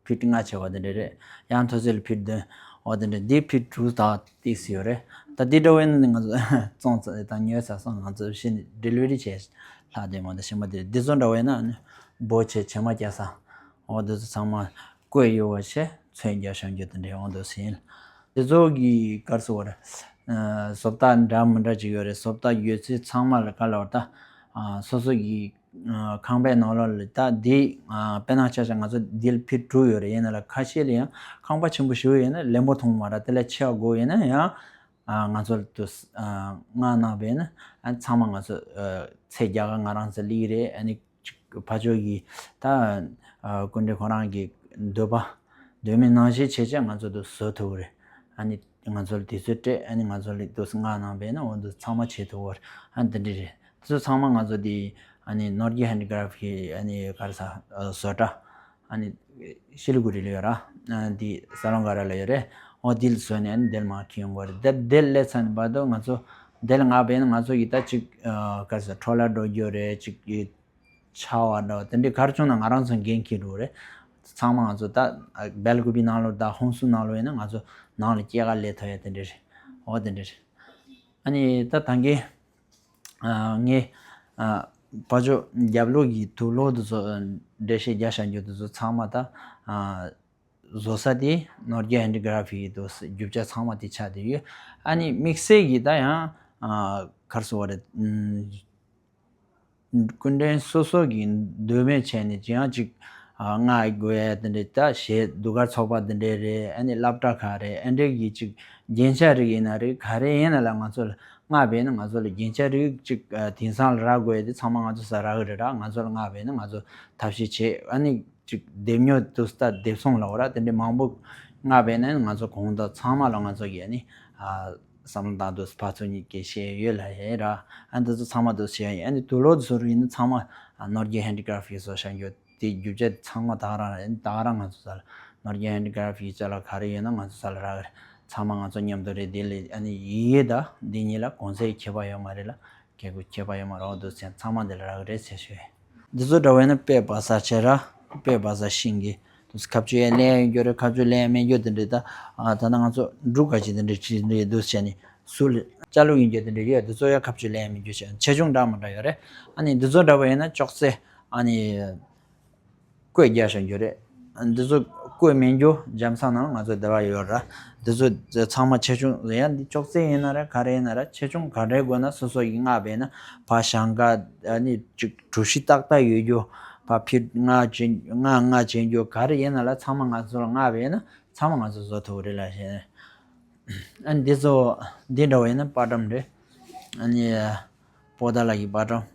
ཕིཊ་ལྔ་བྱས་པ་དེ་འདྲ་རེད། ཡང་མཐོ་ཚད་ལ་ཕིཊ་བདུན། འོ་དེ་འདྲ་འདི་ཕིཊ་དྲུག་དག་ཏིག་སི་ཡོད་རེད། ད་འདི་འདྲ་བས་ན་ང་ཚོ་བཙོང་ཙང་ད་ཉོས་ཚར་སོང་། ང་ཚོ་གཞི་ནས་ཌེ་ལི་ཝ་རི་བྱས་ལྷག་དེ་མ་གཏོགས་གཞན་པ་དེ་འདི་ཚོ་འདྲ་བས་ན་ཨ་ནི་སྦོ་བྱས་བྱེ་མ་རྒྱག་ས། འོ་འདི་ཚོ་ཚང་མ་བརྐོས་ཡོད་པ་བྱས་ཚོན་རྒྱག་བཞག་རྒྱུ་དེ་འདྲ་འོ་འདུག་སེ་ཡིན། འདི་ཚོ་གི་གར་སོ་བར་བཟོ་ལྟ་འདྲ་མི་འདྲ་ཅིག་ཡོད་རེད། བཟོ་ལྟ་ཡོད་ཚད་ཚང་མ་ལ་ག་ལ་བར་ད་སོ་སོ་གི་ཁང་པའི་ནང་ལོགས་ལ་ད་འདི་དཔེར་ན་ཆ་བཞག་ང་ཚོ་འདི་ལ་ཕིཊ་དྲུག་ཡོད་རེད། ཡིན་ན་ལ་ཁ་ཤས་ལ་ཡང་ཁང་པ་ཆེན་པོ་ཞིག་ཡིན་ན་ལེན་པོ་ཐོང་མ་ར། དེ་ལས་ཆེ་བ་དགོས་ཡིན་ན་ཡང་ ཨ་ང་ཚོ་ལ་དུ་ཨ་མངགས་གནང་བས་ན་ཨ་ཚང་མ་ང་ཚོ་ཨ་ཚད་བརྒྱ་ག་ང་རང་ཚོ་སླེབས་རེད། ཨ་ནི་ཅིག་ཕར་ཕྱོགས་ཀྱི་ད་ཨ་སྐུ་མགྲོན་ཁོ་རང་གི་འདོད་པ་འདོད་མིན་ནང་བཞིན་བྱས་བྱས་ང་ཚོ་དུ་བཟོ་ཐུབ་རེད། ཨ་ནི་ང་ཚོ་ལ་དུས་ཚོད་སྤྲད། ཨ་ནི་ང་ཚོ་ལ་དུ་མངགས་གནང་བས་ན་འོ་འདུ་ཚང་མ་བྱེད་ཐུབ་པ་རེད། ཨ་འདི་འདྲ་རེད། དེ་ཚོ་ཚང་མ་ང་ཚོ་དེ་ཨ་ནི་ནོར་གྱི་ཧེན་ཌི་ཀ་རབ་གི་ཨ་ནི་ག་རེ་ཟ་ཨ་བཟོ་གྲྭ་ཨ་ནི་ཤི་ལི་གུ་རི་ལ་ཡོད་ར། ཨ་འདི་ས་ལོང་ག་ར་ལ་ཡོད་རེད། འོ་འདི་ལ་བཟོས་ནས་ཨ་ནི་འདིར་མར་འཁྱེར་ཡོང་གི་རེད། དེ་འདིར་སླེབས་ཚར་ནས་བར་དུ་ང་ཚོ་འདི་ལ་མངགས་པས་ན་ང་ཚོ་ཡི་ད་ཅིག་ཨ་ག་རེ་ཟ་འཕྲོ་བརླག་འགྲོ་རྒྱུ་རེད། ཅིག་ཡི་ཆར་པ་འདྲ་བ་དེ་འདྲའི་ག་རེ་བྱུང་ན་ང་རང་ཚོ་འགན་འཁྱེར་འགྲོ་རེད། ཚང་མ་ང་ཚོ་ད་སྦེལ་ཀོབ་པི་ནང་ལོགས་ད་ཧོང་སུ་ནང་ལོགས་ཡིན་ན་ང་ཚོ་ནང་ལ་སྐྱེལ་ག་སླེབས་ཐུབ་ཡ་དེ་འདྲ་རེད། འོ་དེ་འདྲ་རེད། ཨ་ནི་ད་ད་གིན་ཨ་ངས་ཨ་ཕར་ཕྱོགས་རྒྱབ་ལོགས་ཀྱི་དུག་ལོག་དེ་ཚོ་འགྲེལ་བཤད་རྒྱག་བཞག་རྒྱུ་དེ་ཚོ་ཚང་མ་ད་ཨ་བཟོ་ས་དེ་ནོར་གྱི་ཧེན་ཌི་ཀ་རབ་ཡི་དུ་རྒྱུ་ཆ་ཚང་མ་དེ་ཆགས་བསྡད་ཡོད། ཨ་ནི་དམིགས་བསལ་གྱི་ད་ཡང་ཨ་ག་རེ་ཟེར་བ་རེད། ཨམ། སྐུ་མགྲོན་སོ་སོ་གི་འདོད་མོས་བྱས་ནས་ཅི་ཡང་ཅིག་ཨ་མངགས་དགོས་ཡ་དེ་འདྲ། ད་གཞས་ཟློས་གར་ཚོགས་པ་འདི་འདྲ་རེད། ཨ་ནི་སློབ་གྲྭ་ཁག་རེད། ཨ་འདྲ་གི་ཅིག་རྒྱན་ཆ་རིགས་ཡིན་ན་རེད། ག་རེ་ཡིན་ན་ལ་ང་ཚོ་ལ་མངགས་པས་ན་ང་ཚོ་ལ་རྒྱན་ཆ་རིགས་ཅིག་ཨ་དེང་སང་ལ་རག་དགོས་ཡ་དེ་ཚང་མ་ང་ཚོ་ས་རག་གི་རེད་ར། ང་ཚོ་ལ་མངགས་པས་ན་ང་ཚོ་ཐབས་ཤེས་བྱེད། ཨ་ནི་ཅིག་འདེམས་ཉོ་དུ་ལྟ་འདེབས་སོང་ལ་འོ་ར། དེ་འདྲའི་མང་པོ་མངགས་པས་ན་ང་ཚོ་གོང་དུ་ཚང་མ་ལ་ང་ཚོ་གི་ཨ་ནི་ཨ་བསམ་བློ་བཏང་དུས་ཕར་ཚུར་གཉིས་ཀྱི་བཤད་ཡོད་ལ་ཡིན་ར། ཨ་འདི་ཚོ་ཚང་མ་དུ་བཤད་ཡིན། ཨ་ནི་དུག་ལོག་དེ་ཚོ་རིགས་ནི་ཚང་མ་ཨ་ནོར་གྱི་ཧེན་ཌི་ཀ་རབ་ཡིས་བཟོ་བཞག་རྒྱུ་དེ་རྒྱུ་ཆ་ཚང་མ་ད་ག་རང་རེད། ད་ག་རང་ང་ཚོ་ས་ལ་ནོར་གྱི་ཧེན་ཌི་ཀ་རབ་ཡིས་ཅ་ལག་ག་རེ་ཡོད་ན་ང་ཚོ་ས་ལ་རག་གི་རེད། ཚང་མ་ང་ཚོ་མཉམ་དུ་རེད། དེ་ལས་ཨ་ནི་ཡི་གེ་ད་འདི་གཉིས་ལ་གོང་ཚད་ཁྱད་པར་ཡོད་མ་རེད་ལ། ཁྱད་དགོས་ཁྱད་པར་ཡོད་མ་རེད། འོ་འདུག་ཟེར་ཚང་མ་འདི་ལ་རག་གི་རེད་ཟེར་ཞུ་ཡིན། འདི་ཚོ་འདྲ་བས་ན་དཔེ་བ་ས་བྱས་ར། དཔེ་བ་ས་ཤིང་གི་དུས་ཁ་བཅུ་ཡས་ལེན་ཡོད་རྒྱུ་རེད། ཁ་བཅུ་ལེན་ཡས་མེད་རྒྱུ་དེ་འདྲས་ད། ཨ་ད་ནང་ང་ཚོ་འབྲུ་ག་ཅིག་དེ་འདྲས་ཅིག་རེད་འདུག་བྱས་ནས་སུ་ལ་ཅ་ལུ་ཡིན་རྒྱུ་དེ་འདྲས་ཡོད། འདི་ཚོ་ཡ་ཁ་བཅུ་ལེན་ཡས་མེད་རྒྱུ་བྱས་ཆེ་ཆུང་འདྲ་མི་འདྲ་ཡོད་རེད། ཨ་ནི་འདི་ཚོ་འདྲ་བ་ཡིན་ན་ཅོག་ཙེ་ཨ་ནི་བཀོད་རྒྱག་བཞག་རྒྱུ་རེད། འདི་ཚོ་བཀོད་མེད་རྒྱུ་འཇམ་ས་ནང་ང་ཚོ་བསྡད་པ་ཡོད་ར། འདི་ཚོ་ཚང་མ་ཆེ་ཆུང་ཡང་འདི་ཅོག་ཙེ་ཡིན་ན་ར་ག་རེ་ཡིན་ན་ར་ཆེ་ཆུང་ག་འདྲའི་དགོས་ན་སོ་སོ་ཡིས་མངགས་པས་ན་ཕ་ཞང་ག་ཨ་ནི་ཅིག་གྲུ་བཞི་ཏག་ཏག་ཡོད་རྒྱུ། ཕ་ཕིཊ་ལྔ་ཅན་ལྔ་ལྔ་ཅན་རྒྱུ་ག་རེ་ཡིན་ན་ལ་ཚང་མ་ང་ཚོ་ལ་མངགས་པས་ན་ཚང་མ་ང་ཚོ་བཟོ་ཐུབ་རེད་ལ་ཞེས། ཨ་ནི་འདི་ཚོ་འདི་འདྲ་བ་ཡིན་ན་པར་སྒྲོམ་རེད། ཨ་ནི་པོ་ཏཱ་ལ་གི་པར་སྒྲོམ།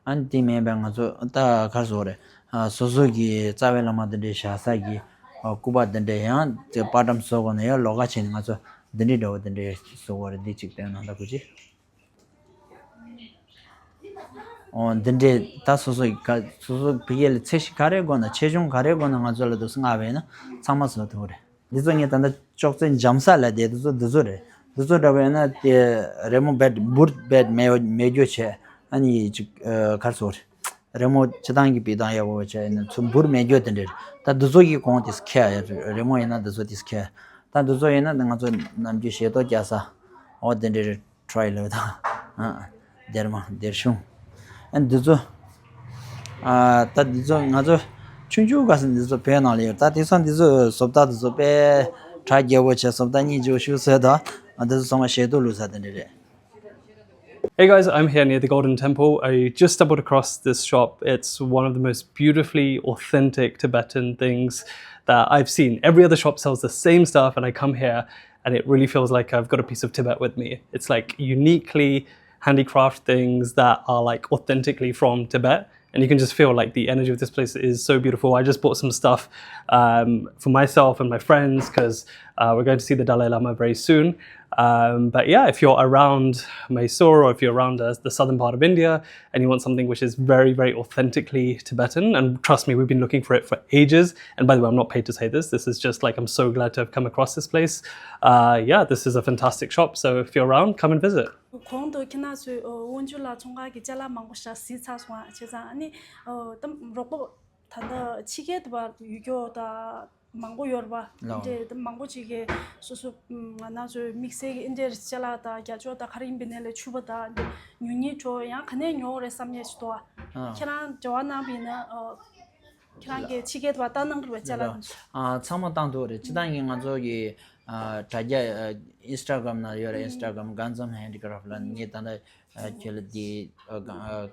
ཨ་ནི་དེ་མིན་པའི་ང་ཚོ་ད་ག་རེ་ཟེར་དགོས་རེད། ཨ་སོ་སོ་གི་རྩ་བའི་བླ་མ་དེ་འདྲའི་བཞག་ས་གི་ཨ་སྐུ་པར་དེ་འདྲའི་ཡང་དེ་པར་སྒྲོམ་བཟོ་དགོས་ན་ཡང་ལོགས་ཀ་བྱས་ནས་ང་ཚོ་འདི་འདྲའི་འདྲ་བོ་དེ་འདྲའི་བཟོ་དགོས་རེད། འདི་གཅིག་བསྟན་གནང་ད་ཁུ་ཅི། ཨོ་འདི་འདྲའི་ད་སོ་སོ་གི་ག་སོ་སོ་ཕ་གི་ལ་ཚད་གཞི་ག་རེ་དགོས་ན་ཆེ་ཆུང་ག་རེ་དགོས་ན་ང་ཚོ་ལ་དུ་མངགས་པས་ན་ཚང་མ་བཟོ་ཐུབ་རེད། འདི་ཚོ་ངས་ད་ལྟ་ཅོག་ཙེ་འཇམ་ས་ལ་བསྡད་འདི་ཚོ་འདི་ཚོ་རེད། འདི་ཚོ་འདྲ་བས་ན་དེ་རི་མོ་བེད་འབུར་བེད་མེད་མེད་རྒྱུ་བྱས། ཨ་ནི་ཅིག་ཨ་ག་རེ་ཟེར་དགོས་རེད། རི་མོ་སྤྱི་བཏང་གི་དཔེ་བཏང་ཡག་པོ་བྱས་ཡིན་ན་ཚུར་འབུར་མེད་རྒྱུ་དེ་འདྲ་རེད། ད་འདི་ཚོ་གི་གོང་དེ་ཁེ་ཡ་རི་མོ་ཡིན་ན་འདི་ཚོ་དེ་ཁེ་ཡ། ད་འདི་ཚོ་ཡིན་ན་ང་ཚོ་ནམ་རྒྱུན་ཞལ་ཏོག་རྒྱག་ས་འོ་དེ་འདྲ་རེད། ཁྲོའི་ལོ་དང་། ཨ། སྡེར་མ་སྡེར་གཞུང་། ཨ་འདི་ཚོ། ཨ་ད་འདི་ཚོ་ང་ཚོ་ཆུང་ཆུང་སྐབས་སུ་འདི་ཚོ་བོད་ནང་ལ་ཡོད། ད་དེང་སང་འདི་ཚོ་བཟོ་ལྟ་འདི་ཚོ་དཔེ་གྲ་རྒྱས་པོ་བྱས། བཟོ་ལྟ་སྙིང་རྗེ་པོ་ཞིག་བཟོས་དང་། ཨ་འདི་ཚོ་ཚང་མ་ཞལ་ཏོག་བླུགས་ས་དེ་འདྲ་རེད། Hey guys, I'm here near the Golden Temple. I just stumbled across this shop. It's one of the most beautifully authentic Tibetan things that I've seen. Every other shop sells the same stuff, and I come here and it really feels like I've got a piece of Tibet with me. It's like uniquely handicraft things that are like authentically from Tibet. And you can just feel like the energy of this place is so beautiful. I just bought some stuff um, for myself and my friends because uh, we're going to see the Dalai Lama very soon. Um, but yeah, if you're around Mysore or if you're around uh, the southern part of India and you want something which is very, very authentically Tibetan, and trust me, we've been looking for it for ages. And by the way, I'm not paid to say this. This is just like, I'm so glad to have come across this place. Uh, yeah, this is a fantastic shop. So if you're around, come and visit. གོང་དུ་ཁྱེད་རང་ཚོས་ཨོ་དབང་ཕྱུག་ལགས་ཚོང་ཁང་གི་ཅ་ལག་མང་པོ་ཞིག་གཟིགས་ཚར་སོང་ང་། བྱས་ཙང་ཨ་ནི་ཨོ་ད་རོགས་པ་ད་ལྟ་ཕྱི་རྒྱལ་དུ་བར་ཡུལ་སྐྱོར་ད་མང་པོ་ཡོད་རེད་པ། ལགས། འདི་འདྲའི་ད་མང་པོ་ཅིག་གིས་སོ་སོ་ང་རང་ཚོའི་དམིགས་བསལ་གྱི་ཨིན་ཌི་ཡའི་ཅ་ལག་ད་རྒྱ་ཕྱོགས་ད་ག་རེ་ཡིན་པའི་ནས་ལས་ཕྱུ་པ་ད་འདི་ཉོ་སྙིང་བྲོ་ཡང་ག་ནས་ཉོ་དགོས་རེད་བསམ་ཡས་ཅིག་འདུག་ཨ། ཨ། ཁྱེད་རང་འབྲེལ་བ་གནང་བ་ཡིན་ན་ཨོ་ཁྱེད་རང་གིས་ཕྱི་རྒྱལ་དུ་བར་ལྟ་གནང་གི་རེད་པ། ཅ་ལག་ལགས། འདི་ཚོ། ཨ་ཚང་མ་བཏང་ཐུབ་རེད། སྤྱིར་བཏང་གི་ང་ཚོ་གི་ཨ་དྲ་རྒྱ་ཨ་ཨིན་སི་ཊ་གྷ་རམ་ན་ཡོད་རེད། ཨིན་སི་ཊ་གྷ་རམ་Ganzam Handicraft ལ་ངས་ད་ལྟ་ ཨ་ཁྱོད་ལ་དེ་ཨ་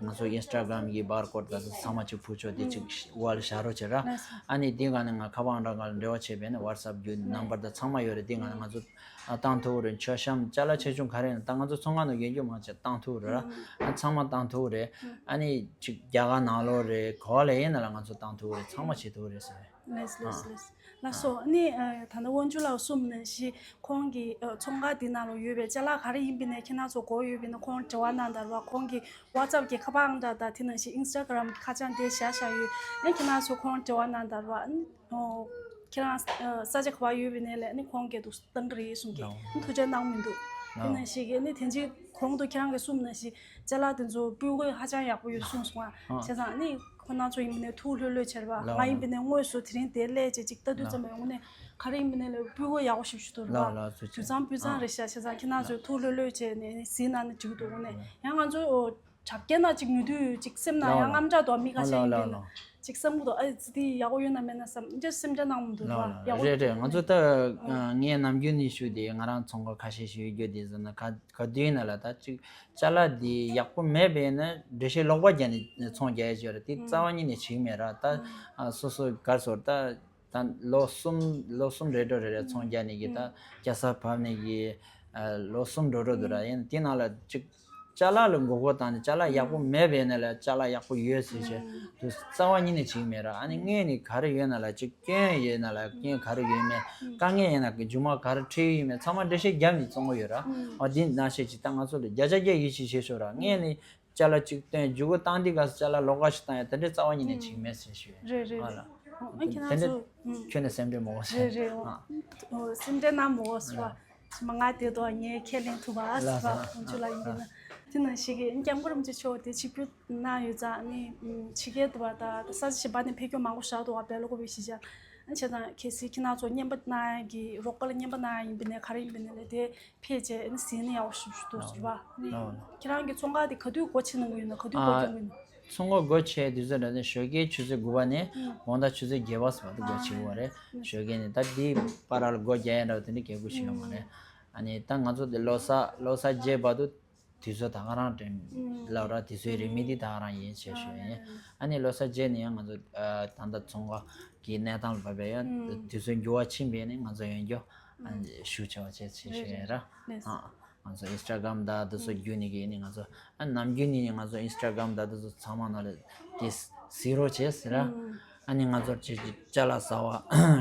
ང་ཚོ་ཨིན་སི་ཊ་གྷ་རམ་གྱི་བར་ཀོཌ་དང་ཚང་མ་ཅིག་ཕུལ་ཆོག་དེ་ཅིག་ཝལ་ཤ་རོ་བྱེད་ར། ཨ་ནི་དེ་ག་ནས་ང་ཁ་པར་ཨང་གྲངས་ག་ལ་འབྲེལ་བ་བྱས་པས་ན་ཝ་ཊི་སེབ་བརྒྱུད་ནམ་བར་དང་ཚང་མ་ཡོད་རེད། དེ་ག་ནས་ང་ཚོ་ཨ་བཏང་ཐུབ་རེད། མཆོད་བཤམས་ཅ་ལག་ཆེ་ཆུང་ག་རེ་ཡིན་ན་ད་ང་ཚོ་ཚོང་ཁང་ནང་ཡོད་རྒྱུ་མང་ཆེ་བཏང་ཐུབ་རེད་ར། ཨ་ཚང་མ་བཏང་ཐུབ་རེད། ཨ་ནི་ཅིག་རྒྱ་གར་ནང་ལོགས་རེད། ག་བ་ལ་ཡིན་ན་ལ་ང་ཚོ་བཏང་ཐུབ་རེད། ཚང་མ་བྱེད་ཐུབ་རེད་ཟེར། ལགས་ལགས་ལགས། ལགས་སོ། ཨ་ནི་ཨ་ད་ལྟ་དབང་ཕྱུག་ལགས་གསུངས་ནང་བཞིན་ཁོང་གི་ཨ་ཚོང་ཁང་འདི་ནང་ལ་ཡོད་པའི་ཅ་ལག་ག་རེ་ཡིན་པ་ནས་ཁྱེད་རང་ཚོ་དགོས་ཡོད་པ་ན་ཁོང་འབྲེལ་བ་གནང་དང་ར། ཁོང་གི་ཝ་ཊི་སེབ་གི་ཁ་པར་ཨང་གྲངས་དང་དེ་ནང་བཞིན་ཨིན་སི་ཊ་གྷ་རམ་གྱི་ཁ་བྱང་དེ་བཞག་བཞག་ཡོད། ཨ་ནི་ཁྱེད་རང་ཚོ་ཁོང་འབྲེལ་བ་གནང་དང་ར། ཨ་ནི་ཨོ་ཁྱེད་རང་ཨ་ས་ཆ་ག་པར་ཡོད་པ་ནས་ལས་ཨ་ནི་ཁོང་གི་འདུག་སྟངས་ཀྱི་རེད་གསུང་གི། ཨ་ནི་ཐུགས་རྗེ་གནང་མི་འདུག། དེ་ནང་བཞིན་གྱི་ཨ་ནི་དེ་འཇིག་གོང་དུ་ཁྱེད་རང་གིས་གསུངས་ནང་བཞིན་ཅ་ལག་དེ་ཚོ་སྤུས་ཀ་ཧ་ཅང་ཡག་པོ་ཡོད་གསུངས་སོང་ཨ། བྱས་ཙང་ཨ་ནི་ཁོ་རང་ཚོ་ཡིན་པ་ནས་ཐུགས་ལྷོད་ལྷོད་བྱས་ར་བ། ང་ཡིན་པ་ནས་དངོས་སུ་དེ་རིང་དེ་སླེབས་བྱས་ཅིག་ལྟ་དུས་ཙམ་པ་ཡོང་ནས་ག་རེ་ཡིན་པ་ནས་ལས་སྤུས་ཀ་ཡག་པོ་ཞིག་ཞུ་ཐུབ་ར་བ། དུས་ཙམ་སྤུས་ཙམ་རེད་ཤག། བྱས་ཙང་ཁྱེད་རང་ཚོས་ཐུགས་ལྷོད་ལྷོད་བྱས་ནས་ཨ་ནི་གཟིགས་གནང་ན་འགྲིག་འདུག། དངོས་གནས་ཡང་ང་ཚོ་དྲ་རྒྱའི་ནང་ཅིག་ཉོ་དུས་ཅིག་སེམས་ནང་ཡང་དངངས་སྐྲག་འདུག། མི་ཁ་ཤས་ཡིན་པས་ན་ཅིག་བསམ་གྱི་འདུག། ཨ་ཙི་དེ་ཡག་པོ་ཡོད་ན་མེད་ན་བསམ་འདི་སེམས་ཁྲལ་གནང་མི་འདུག་ར། ཡག་པོ་རེད་རེད། ང་ཚོ་ད་ངས་ནམ་རྒྱུན་ནས་ཞུ་དེ་ང་རང་ཚོང་ཁང་ཁ་ཤས་ཤིག་ཡོད་རྒྱུ་དེ་ཟེར་ན་ག་ག་དུས་ཡིན་ན་ལ་ད་ཅིག་ཅ་ལག་དེ་ཡག་པོ་མེད་པས་ན་འགྲེལ་བཤད་ལོག་པ་བརྒྱབ་ནས་ཚོང་རྒྱག་ཡ་ཅིག་ཡོད་རེད། དེ་རྩ་བ་ཉིད་ནས་བྱེད་ཀྱི་མེད་ར། ད་སོ་སོ་གར་སོར་ད། ད་ལོ་གསུམ་ལོ་གསུམ་རེ་འགྲོ་རེ་རེ་ཚོང་རྒྱག་ནས་ཀྱི་ད་རྒྱལ་ས་བབས་ནས་ཀྱི་ལོ་གསུམ་འགྲོ་འགྲོ་འདུག་ར། ཡིན་དེ་ནང་ལ་ཅིག་ཅ་ལག་ལ་མགོ་སྐོར་བཏང་ནས་ཅ་ལག་ཡག་པོ་མེད་པས་ན་ལ་ཅ་ལག་ཡག་པོ་ཡོད་ཟེར་བྱས་དུ་རྩ་བ་ཉིད་ནས་བྱེད་ཀྱི་མེད་ར། ཨ་ནི་དངོས་ནས་ག་རེ་ཡོད་ན་ལ་ཅིག་སྐྱོན་ཡོད་ན་ལ་སྐྱོན་ག་རེ་ཡོད་མེད་དཀའ་ངལ་ཡོད་ན་མཇུག་མ་ག་རེ་འཕྲད་ཡོད་མེད་ཚང་མ་འགྲེལ་བཤད་བརྒྱབ་ནས་བཙོང་གི་ཡོད་ར། ཨ་འདི་ནང་བཤད་ཅིག་ད་ང་ཚོ་ལ་བརྒྱ་ཆ་བརྒྱ་ཡིད་ཆེས་བྱེད་ཤོག་ར། དངོས་ནས། ཅ་ལག་གཅིག་བཏོན་རྒྱུ་གུ་བཏང་དུས་ག་ས་ཅ་ལག་ལོགས་ཀ་ཞིག་བཏང་ཡ་དེ་འདྲའི་རྩ་བ་ཉིད་ནས་བྱེད་ཀྱི་མེད་ཟེར་ཞུ་ཡ། རེད་རེད། ཨ་ལ། ཨ་ཁྱེད་རང་ཚོ་ཁྱོད་ནས་སེམས་ཁྲལ་མོ་བོ་ཟེར། རེད་རེད། ཨ་སེམས་ཁྲལ་གནང་མོ་བོ་ཟེར་བ། ང་དེ་དོ་ངས་ཁས་ལེན་ཐུབ་པ་ཟེར་བ་ཁོང་ཚོ་ལ་ཡིན་པས་ན། དེ་ནང་བཞིན་གྱི་སྐྱབས་མགོན་རིན་པོ་ཆེ་མཆོག་དེ་ཆིབས་བསྒྱུར་གནང་ཡོད་ཙང་ནི་ཕྱི་རྒྱལ་དུ་བ་དང་ས་ཆ་གཞན་པ་ནས་ཕེབས་སྐྱོད་མང་པོ་བཞག་འདུག་བ། བལ་ལོ་ཀོ་བའི་གཞིས་ཆགས་ཨ་བྱས་ཙང་གལ་སྲིད་ཁྱེད་རང་ཚོ་རྔན་པ་གནང་ཡ་གི་རོགས་པ་ལ་རྔན་པ་གནང་ཡ་ཡིན་པས་ན་ག་རེ་ཡིན་པས་ན་ལས་དེ། ཕལ་ཆེར་ཨ་ནི་ཟིན་ནི་ཡག་པོ་ཞིག་ཞུ་འདུག་ཟེར་བ། ཨ་ནི་ཨ་ཁྱེད་རང་གི་ཚོང་ཁང་དེ་ག་དུས་སྒོ་ཕྱེ་གནང་གི་ཡོད་ན་ག་དུས་སྒོ་ཨ་རྒྱག་གི་ཡོད་ན། ཚོང་ཁང་སྒོ་ཕྱེ་དུས་ཚོད་འདྲ་ནི་ཞོགས་ཀའི་ཆུ་ཚོད་དགུ་པ་ནས་ཨ་དགོང་དག་ཆུ་ཚོད་བརྒྱད་པ་ཙམ་བར་དུ་སྒོ་ཕྱེ་གི་ཡོད་རེད། ཨ་ཞོགས་ཀའི་ནས་ད་དེའི་བར་ལ་སྒོ་རྒྱག་ཡ་འདྲ་བ་དེ་འདྲ་རྒྱག་དགོས་ཞིག་ཡོད་མ་རེད། ཨ་ནི་ད་ང་ཚོ་དེ་ལོ་གསར་ལོ་གསར་རྗེས་བར་དུ་དུས་ཚོད་ད་ག་རང་དྲན་ལབ་ར། དུས་ཚོད་རིང་མིན་དེ་ད་ག་རང་ཡིན་ཞེས་ཞུ་ཡ་ཡིན། ཨ་ནི་ལོ་གསར་རྗེས་ནས་ཡང་ང་ཚོ་ཨ་ད་ལྟ་ཚོང་ཁང་གི་གནས་སྟངས་ལ་བབས་པའི་ཡང་དུས་ཚོད་འགྱུར་བ་ཕྱིན་པས་ནས་ང་ཚོ་ཡོང་རྒྱུ་ཨ་ཞུ་ཆེ་བ་བྱས་ཞེས་ཞུ་ཡ་ར། ཨ་ང་ཚོ་ཨིན་སི་ཊ་གྷ་རམ་དང་དེ་ཚོ་བརྒྱུད་ནས་གི་ནི་ང་ཚོ་ཨ་ནམ་རྒྱུན་ནས་ང་ཚོ་ཨིན་སི་ཊ་གྷ་རམ་དང་དེ་ཚོ་ཚང་མ་ནང་ལ་དེ་གཟིགས་རོགས་བྱས་ཟེར་ར། ཨ་ནི་ང་ཚོར་ཅི་ཅི་ཅ་ལག་ཟ་བ་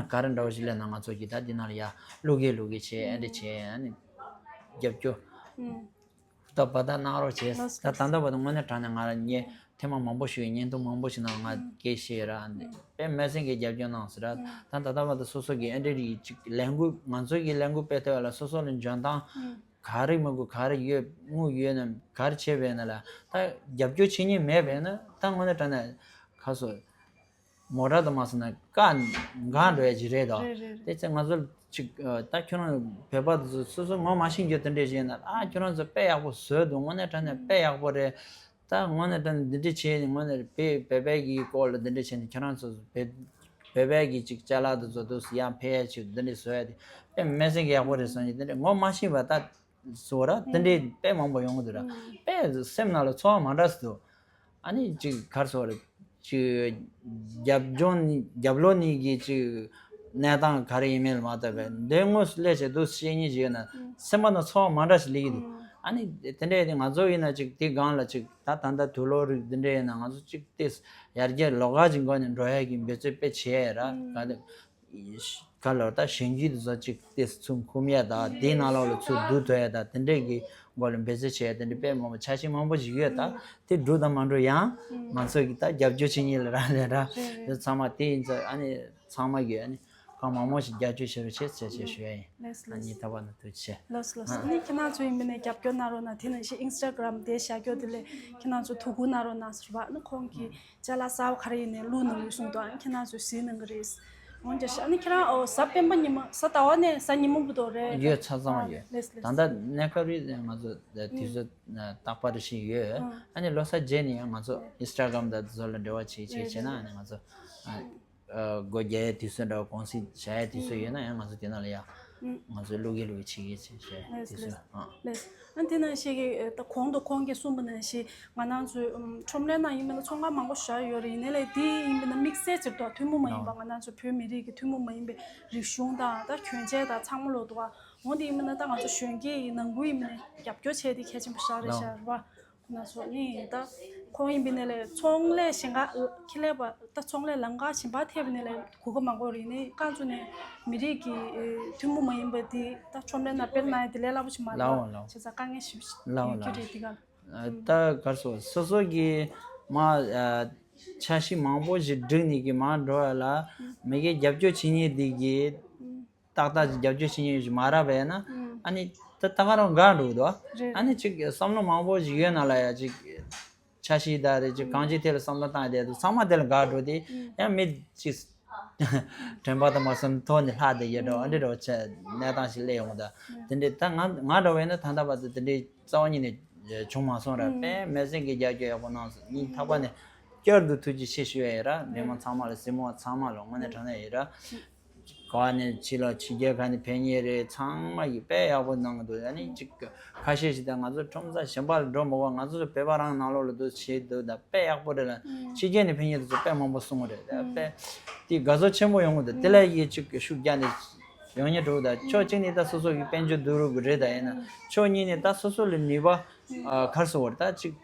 ག་རེ་འདྲ་བོ་ཞིག་སླེབས་ན་ང་ཚོ་གི་ད་འདི་ནང་ལ་ཡ་བླུག་གི་བླུག་གི་བྱས་ཨ་འདྲ་བྱས་ཨ་ནི་རྒྱབ་སྐྱོར་ཧུར་ཐག་འབད་ཐག་གནང་རོགས་བྱས། ལགས་ད་ད་ལྟ་བར་དུ་དངོས་གནས་དྲང་གནས་ང་རང་ཉེ་ཐེངས་མ་མང་པོ་ཞིག་བརྙན་ཐུང་མང་པོ་ཞིག་ནང་ང་སྐད་བཤད་ར་འདི་དཔེ་མི་སྲིད་ཀྱི་རྒྱབ་སྐྱོར་གནང་ཟེར་ར། ད་ད་ལྟ་བར་དུ་སོ་སོ་གི་ཨ་འདྲ་རིགས་ཅིག་ལས་འགུལ་ང་ཚོ་གི་ལས་འགུལ་སྤེལ་ཐུབ་པ་ལ་སོ་སོ་ལ་འཇོན་ཐང་ག་རེ་མི་དགོས་ག་རེ་ཡོད་དངུལ་ཡོད་ན་ག་རེ་བྱས་པས་ན་ལ་ད་རྒྱབ་སྐྱོར་བྱེད་མཁན་མེད་པས་ན་ད་དངོས་གནས་དྲང་གནས་ཁ་སོ། མོ་ཊ་དུ་མ་སོང་ན་ཀ་འགག་འགྲོ་ཡ་ཅིག་རེད་དོ། རེད་རེད་རེད། དེ་ཚེ་ང་ཚོ་ཅིག་ད་ཁྱོད་རང་བོད་པ་དེ་ཚོ་སོ་སོ་ངོ་མ་ཤེས་རྒྱུ་དེ་འདྲས་བྱས་ན་ཨ་ཁྱོད་རང་ཚོ་དཔེ་ཡག་པོ་བཟོས་འདུག་དངོས་གནས་དྲང་གནས་དཔེ་ཡག་པོ་རེད། ད་དངོས་གནས་དྲང་གནས་འདི་འདྲས་བྱས་ནས་དངོས་གནས་བོད་བོད་པའི་གི་སྐོར་ལ་འདི་འདྲས་བྱས་ནས་ཁྱོད་རང་ཚོ་བོད་བོད་པའི་གི་ཅིག་ཅ་ལག་དེ་ཚོ་དུ་ཡང་ཕལ་ཡ་ཅིག་འདི་འདྲས་བཟོ་ཡ་དེ་དཔེ་མི་སྲིད་གི་ཡག་པོ་རེད་བསམ་གི་འདི་འདྲས་ངོ་མ་ཤེས་པ་ད། སོ་ར་དེ་འདྲའི་དཔེ་མང་པོ་ཡོང་གི་འདུག་ར། དཔེ་སེམས་ནང་ལ་ཚོར་བ་མ་འདྲ་ཞིག་འདུག་ཨ་ནི་ཅིག་གར་སོ་ར་ཅིག་རྒྱབ་ལྗོངས་ནི་རྒྱབ་ལོགས་ནི་གི་ཅིག་གནས་སྟངས་ག་རེ་ཡིན་མིན་ལ་མ་ལྟོས་པའི་འདི་དངོས་སུ་སླེབས་བྱས་འདུག་བཤད་ཉེས་ཅིག་ཡོད་ན་སེམས་པ་ནང་ཚོར་བ་མ་འདྲ་ཞིག་སླེབས་ཀྱི་འདུག་ཨ་ནི་དེ་འདྲའི་དེ་ང་ཚོ་ཡིན་ན་ཅིག་དེ་སྒང་ལ་ཅིག་ད་ད་ལྟ་དུག་ལོག་རིགས་འདི་འདྲ་ཡིན་ན་ང་ཚོ་ཅིག་ཏེ་ཡར་རྒྱས་ལོགས་ཀ་ཅིག་སྒོ་ནས་འགྲོ་ཡ་གི་འབད་རྩོལ་དཔེ་བྱས་ཡ་ར་ག་ལ། ག་ལོར་ད་གཞོན་སྐྱེས་དེ་ཚོ་གཅིག་དེ་ཚུར་འཁུམ་ཡ་ད་དེའི་ནང་ལོགས་ལ་ཚུར་བསྡུ་ཐུབ་ཡ་ད་དེ་འདྲས་ཀྱི་སྒོ་ལ་འབད་རྩོལ་བྱེད་ཡ་དེ་འདྲས་དཔེ་མང་པོ་འཆར་གཞི་མང་པོ་ཞིག་ཡོད། ད་དེ་འགྲུབ་དང་མ་འགྲུབ་ཡང་ང་ཚོ་གི་ད་རྒྱབ་སྐྱོར་བྱེད་མཁན་ལ་རག་ལས་ར་དེ་ཚང་མ་དེ་ཡིན་ཙང་ཨ་ནི་ཚང་མ་གི་ཨ་ནི་གང་མང་མང་ཞིག་རྒྱབ་སྐྱོར་བྱེད་རོགས་བྱེད་ཟེར་ཞེས་ཞུ་ཡ་ཡིན། ལགས་ལགས། ཨ་ནི་ད་བར་ན་ཐུགས་རྗེ་ཆེ། ལགས་ལགས། ཨ་ནི་ཁྱེད་རང་ཚོ་ཡིན་པ་ནས་རྒྱབ་སྐྱོར་གནང་རོགས་གནང་། དེ་ནང་བཞིན་ཨིན་སི་ཊ་གྷ་རམ་དེ་བཞག་རྒྱུ་དེ་ལས་ཁྱེད་རང་ཚོ་ཐུགས་ཁུར་གནང་རོགས་གནང་ཟེར་བ་ཨ་ནི་ཁོང་གིས། ཅ་ལག་གསར་པ་ག་རེ་ཡིན་ནའི་བླུགས་གནང་ཡོད་གསུངས་འདུག་ཨ་ནི་ཁྱེད་རང་ཚོས་གཟིགས་གནང་གི་རེད། འོན་ཀྱང་ཨ་ནི་ཁྱེད་རང་ཨོ་གཟའ་སྤེན་པ་ཉི་མ་གཟའ་ཟླ་བ་ནས་གཟའ་ཉི་མ་བར་དུ་རེད། ཡོད་ཚང་ཚང་ཡོད། ལགས་ལགས། ད་ལྟ་གནས་སྐབས་རེད་ང་ཚོ་དུས་ཚོད་རྟག་པར་ཞིག་ཡོད། ཨ་ནི་ལོ་གསར་རྗེས་ནས་ཡང་ང་ཚོ་ཨིན་སི་ཊ་གྷ་རམ་དང་དེ་ཚོ་ལ་འབྲེལ་བ་བྱེད་བྱེད་བྱས་ན་ཨ་ནི་ང་ཚོ་སྒོ་རྒྱག་ཡའི་དུས་ཚོད་འདྲ་བ་གུང་སེང་བཞག་ཡའི་དུས་ཚོད་ཡོད་ན་ཡང་ང་ཚོ་དེ་ནང་ལ་ཡང་ ང་ཚོས་བློ་འགེལ་བའི་ཆེད་ཀྱི་ཆེད་བྱས་དེ་ཚོ་ཨ། ལགས། ཨ་འདི་ནང་བཞིན་གྱི་ད་གོང་དུ་ཁོང་གིས་གསུངས་པ་ནང་བཞིན་ང་རང་ཚོའི་ཁྲོམ་རའི་ནང་ཡིན་པ་ན་ཚོང་ཁང་མང་པོ་བཞག་ཡོད་རེད། ཡིན་ནའི་ལས་དེ་ཡིན་པ་ན་དམིགས་བསལ་ཅིག་ཏུ་ཐུན་མོང་མ་ཡིན་པ་ང་རང་ཚོ་བོད་མི་རིགས་ཀྱི་ཐུན་མོང་མ་ཡིན་པའི་རིག་གཞུང་དང་ད་གྱོན་ཆས་དང་ཚང་མ་ལོ་འདུག་ཨ། འོ་དེ་ཡིན་པ་ན་ད་ང་ཚོ་གཞོན་སྐྱེས་ཡི་ནང་ཁུལ་ཡིན་པ་ན་རྒྱབ་སྐྱོར་བྱས་ཏེ་གལ་ཆེན་པོ་ཞིག་རེད་ཤག་རེད་པ། ང་ཚོ་ནི་ད་ཁོང་ཡིན་པའི་ནས་ལས་ཚོང་ལས་གཞན་ག་ཁེ་ལས་པ་ད་ཚོང་ལས་ལམ་ཁ་གཞན་པ་ཐེབས་ནས་ལས་གོ་སྐབས་མང་པོ་རེད། ནི་རྐང་བཙུགས་ནས་མི་རིགས་ཀྱི་ཐུན་མོང་མ་ཡིན་པ་འདི་ད་ཁྲོམ་རའི་ནང་དཔེར་ན་ཡང་དེ་ལས་སླ་པོ་ཞིག་མ་རེད། ལའོ་ལའོ་བྱས་ཙང་དཀའ་ངལ་ཞིག་ལའོ་ཡོད་ཀྱི་ལའོ་རེད། འདི་ག་ལ་ད་གར་སོ་སོ་སོ་གི་མ་འཆར་གཞི་མང་པོ་ཞིག་བསྒྲིགས་ནས་གི་མ་འགྲོ་ཡ་ལ་མི་གི་རྒྱབ་སྐྱོར་བྱེད་མཁན་འདི་གི་ཏག་ཏག་ཅིག་རྒྱབ་སྐྱོར་བྱེད་མཁན་ཞིག་མ་རག་པས་ན། ཨ་ནི་ད་ད་ག་རང་འགག་འགྲོ་གི་འདུག་རེད། ཨ་ནི་ཅིག་བསམ་བློ་མང་པོ་ཞིག་ཡོད་ན་ལ་ཡ་ཅིག་འཆར་གཞི་དང་རེད། ཅིག་གང་ཅིའི་ཐད་ལ་བསམ་བློ་བཏང་བསྡད་འདུག་ཚང་མ་དེ་ལ་འགག་འགྲོ་དེ་ཡང་མི་ཅིག་དྲན་པ་དང་མ་སོན་ཐོག་ནས་ལྷག་བསྡད་ཡོད་འགྲོ། ཨ་འདྲ་འགྲོ་ཆ་གནས་སྟངས་ཤིག་སླེབས་ཡོང་གི་འདུག་དེ་འདྲའི་ད་ང་ང་འདྲ་བས་ན་ད་ལྟ་བར་དུ་དེ་འདྲའི་རྩ་བ་ཉིད་ནས་བྱུང་མ་སོང་ར། དཔེ་མི་སྲིད་ཀྱི་རྒྱབ་སྐྱོར་ཡག་པོ་གནང་སོང་། སྙིང་ཐག་པ་ནས་བསྐྱར་དུ་ཐུགས་རྗེ་ཆེ་ཞུ་ཡ་ཡིན་ར། མི་མང་ཚང་མ་ལ་གཟིགས་མོ་ཚང་མ་ལ་དངོས་གནས་དྲང་གནས་ཡིན་ར། ག་ནས་ཕྱི་ལ་ཕྱི་རྒྱལ་ཁག་ནས་ཕེབས་མཁན་རེད། ཚང་མ་གིས་དཔེ་ཡག་པོ་གནང་གི་འདུག་ཨ་ནི་ཅིག་ཁ་ཤས་ཤིག་ད་ང་ཚོ་ཁྲོམ་ས་གཞན་པ་ལ་འགྲོ་མི་དགོས། ང་ཚོ་ཚོ་བོད་པ་རང་ནང་ལོགས་ལ་འདུག་བྱེད་འདུག་ད་དཔེ་ཡག་པོ་རེད་ལ། ཕྱི་རྒྱལ་ནས་ཕེབས་མཁན་དེ་ཚོ་དཔེ་མང་པོ་གསུང་གི་རེད། ད་དཔེ་དེ་དགའ་ཚོར་ཆེན་པོ་ཡོང་གི་འདུག་དེ་ལ་ཡིད་ཅིག་ཤུགས་རྒྱག་ནས་ཡོང་མཁན་འགྲོ་གི་ད། ཕྱོགས་གཅིག་ནས་ད་སོ་སོ་གི་དཔལ་འབྱོར་བསྡུ་རུབ་རེད། ད་ཡིན་ན་ཕྱོགས་གཉིས་ནས་ད་སོ་སོ་ལ་ནུས་པ་གར་སོང་བར་ད་ཅིག་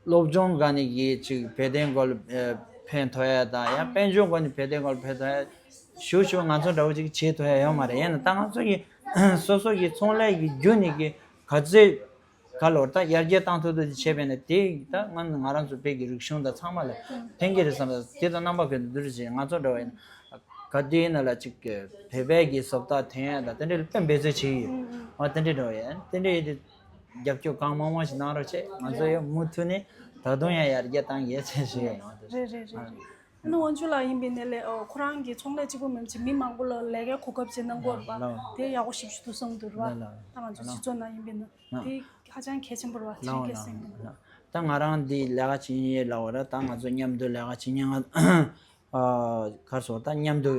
སློབ་སྦྱོང་ག་ནས་ཀྱི་ཅིག་བོད་དོན་སྐོར་ལ་ཕན་ཐོགས་ཡ་དང་ཡང་དཔལ་འབྱོར་སྒོ་ནས་བོད་དོན་སྐོར་ལ་ཕན་ཐོགས་ཡ་ཞུ་ཞུ་ང་ཚོ་འདྲ་བོ་ཅིག་བྱེད་ཐུབ་ཡ་ཡོད་མ་རེད། ཡིན་ན་ད་ང་ཚོ་གི་སོ་སོ་གི་ཚོང་ལས་ཀྱི་བརྒྱུད་ནས་ཀྱི་ག་ཚོད་ག་ལོར་ད་ཡར་རྒྱས་བཏང་ཐུབ་ཐུབ་ཅིག་བྱས་པས་ན་དེ་ད་ང་ང་རང་ཚོ་བོད་ཀྱི་རིག་གཞུང་དང་ཚང་མ་ལ་ཕན་གྱི་རེད་བསམ། ད་དེ་དང་རྣམ་པ་ཀུན་ཏུ་འདུ་རེ་བྱེད། ང་ཚོ་འདྲ་བ་ཡིན་ན་ག་དུས་ཡིན་ན་ལ་ཅིག་བོད་པའི་གི་བཟོ་ལྟ་ཐོན་ཡ་དང་དེ་འདྲའི་དཔེ་འབད་རྩོལ་བྱེད་ཀྱི་ཡོད། འོ་དེ་འདྲའི་འདྲ་བ་ཡིན་དེ་འདྲའི་ཡིན་དུས། རྒྱབ་སྐྱོར་གང་མང་མང་ཞིག་གནང་རོགས་བྱེད། ང་ཚོ་ཡང་མུ་མཐུད་ནས་ད་དུང་ཡང་ཡར་རྒྱས་གཏང་གི་ཡོད་ཚུལ་ཞུ་ཡ་ཡོང་དུས། རེད་རེད་རེད། ཨ་ནི་དབང་ཕྱུག་ལགས་ཡིན་པའི་ནས་ལས་ཨོ་ཁོ་རང་གི་ཚོང་ལས་གཅིག་པུ་མིན་ཅིག་མི་མང་པོ་ལ་ལས་ཀའི་གོ་སྐབས་ཅིག་གནང་གི་ཡོད་རེད་པ། ལགས། དེ་ཡག་པོ་ཞིག་ཞུ་འདུག་བསམ་འདུག་རེད་པ། ལགས་ལགས། ད་ང་ཚོ་ལགས་སྤྱི་ཚོགས་ནང་ཡིན་པའི་ནས་ལགས། དེ་ཧ་ཅང་གལ་ཆེན་པོ་རེད་པ། ཧ་ཅང་ལགས་གལ་ཆེན་པོ་ལགས་ལགས། ད་ང་རང་འདི་ལས་ཀ་བྱེད་མཁན་ཡོད་ལབ་པ་རེད། ད་ང་ཚོ་མཉམ་དུ་ལས་ཀ་བྱེད་མཁན་ང་། ཨ་གར་སོང་ད་མཉམ་དུ་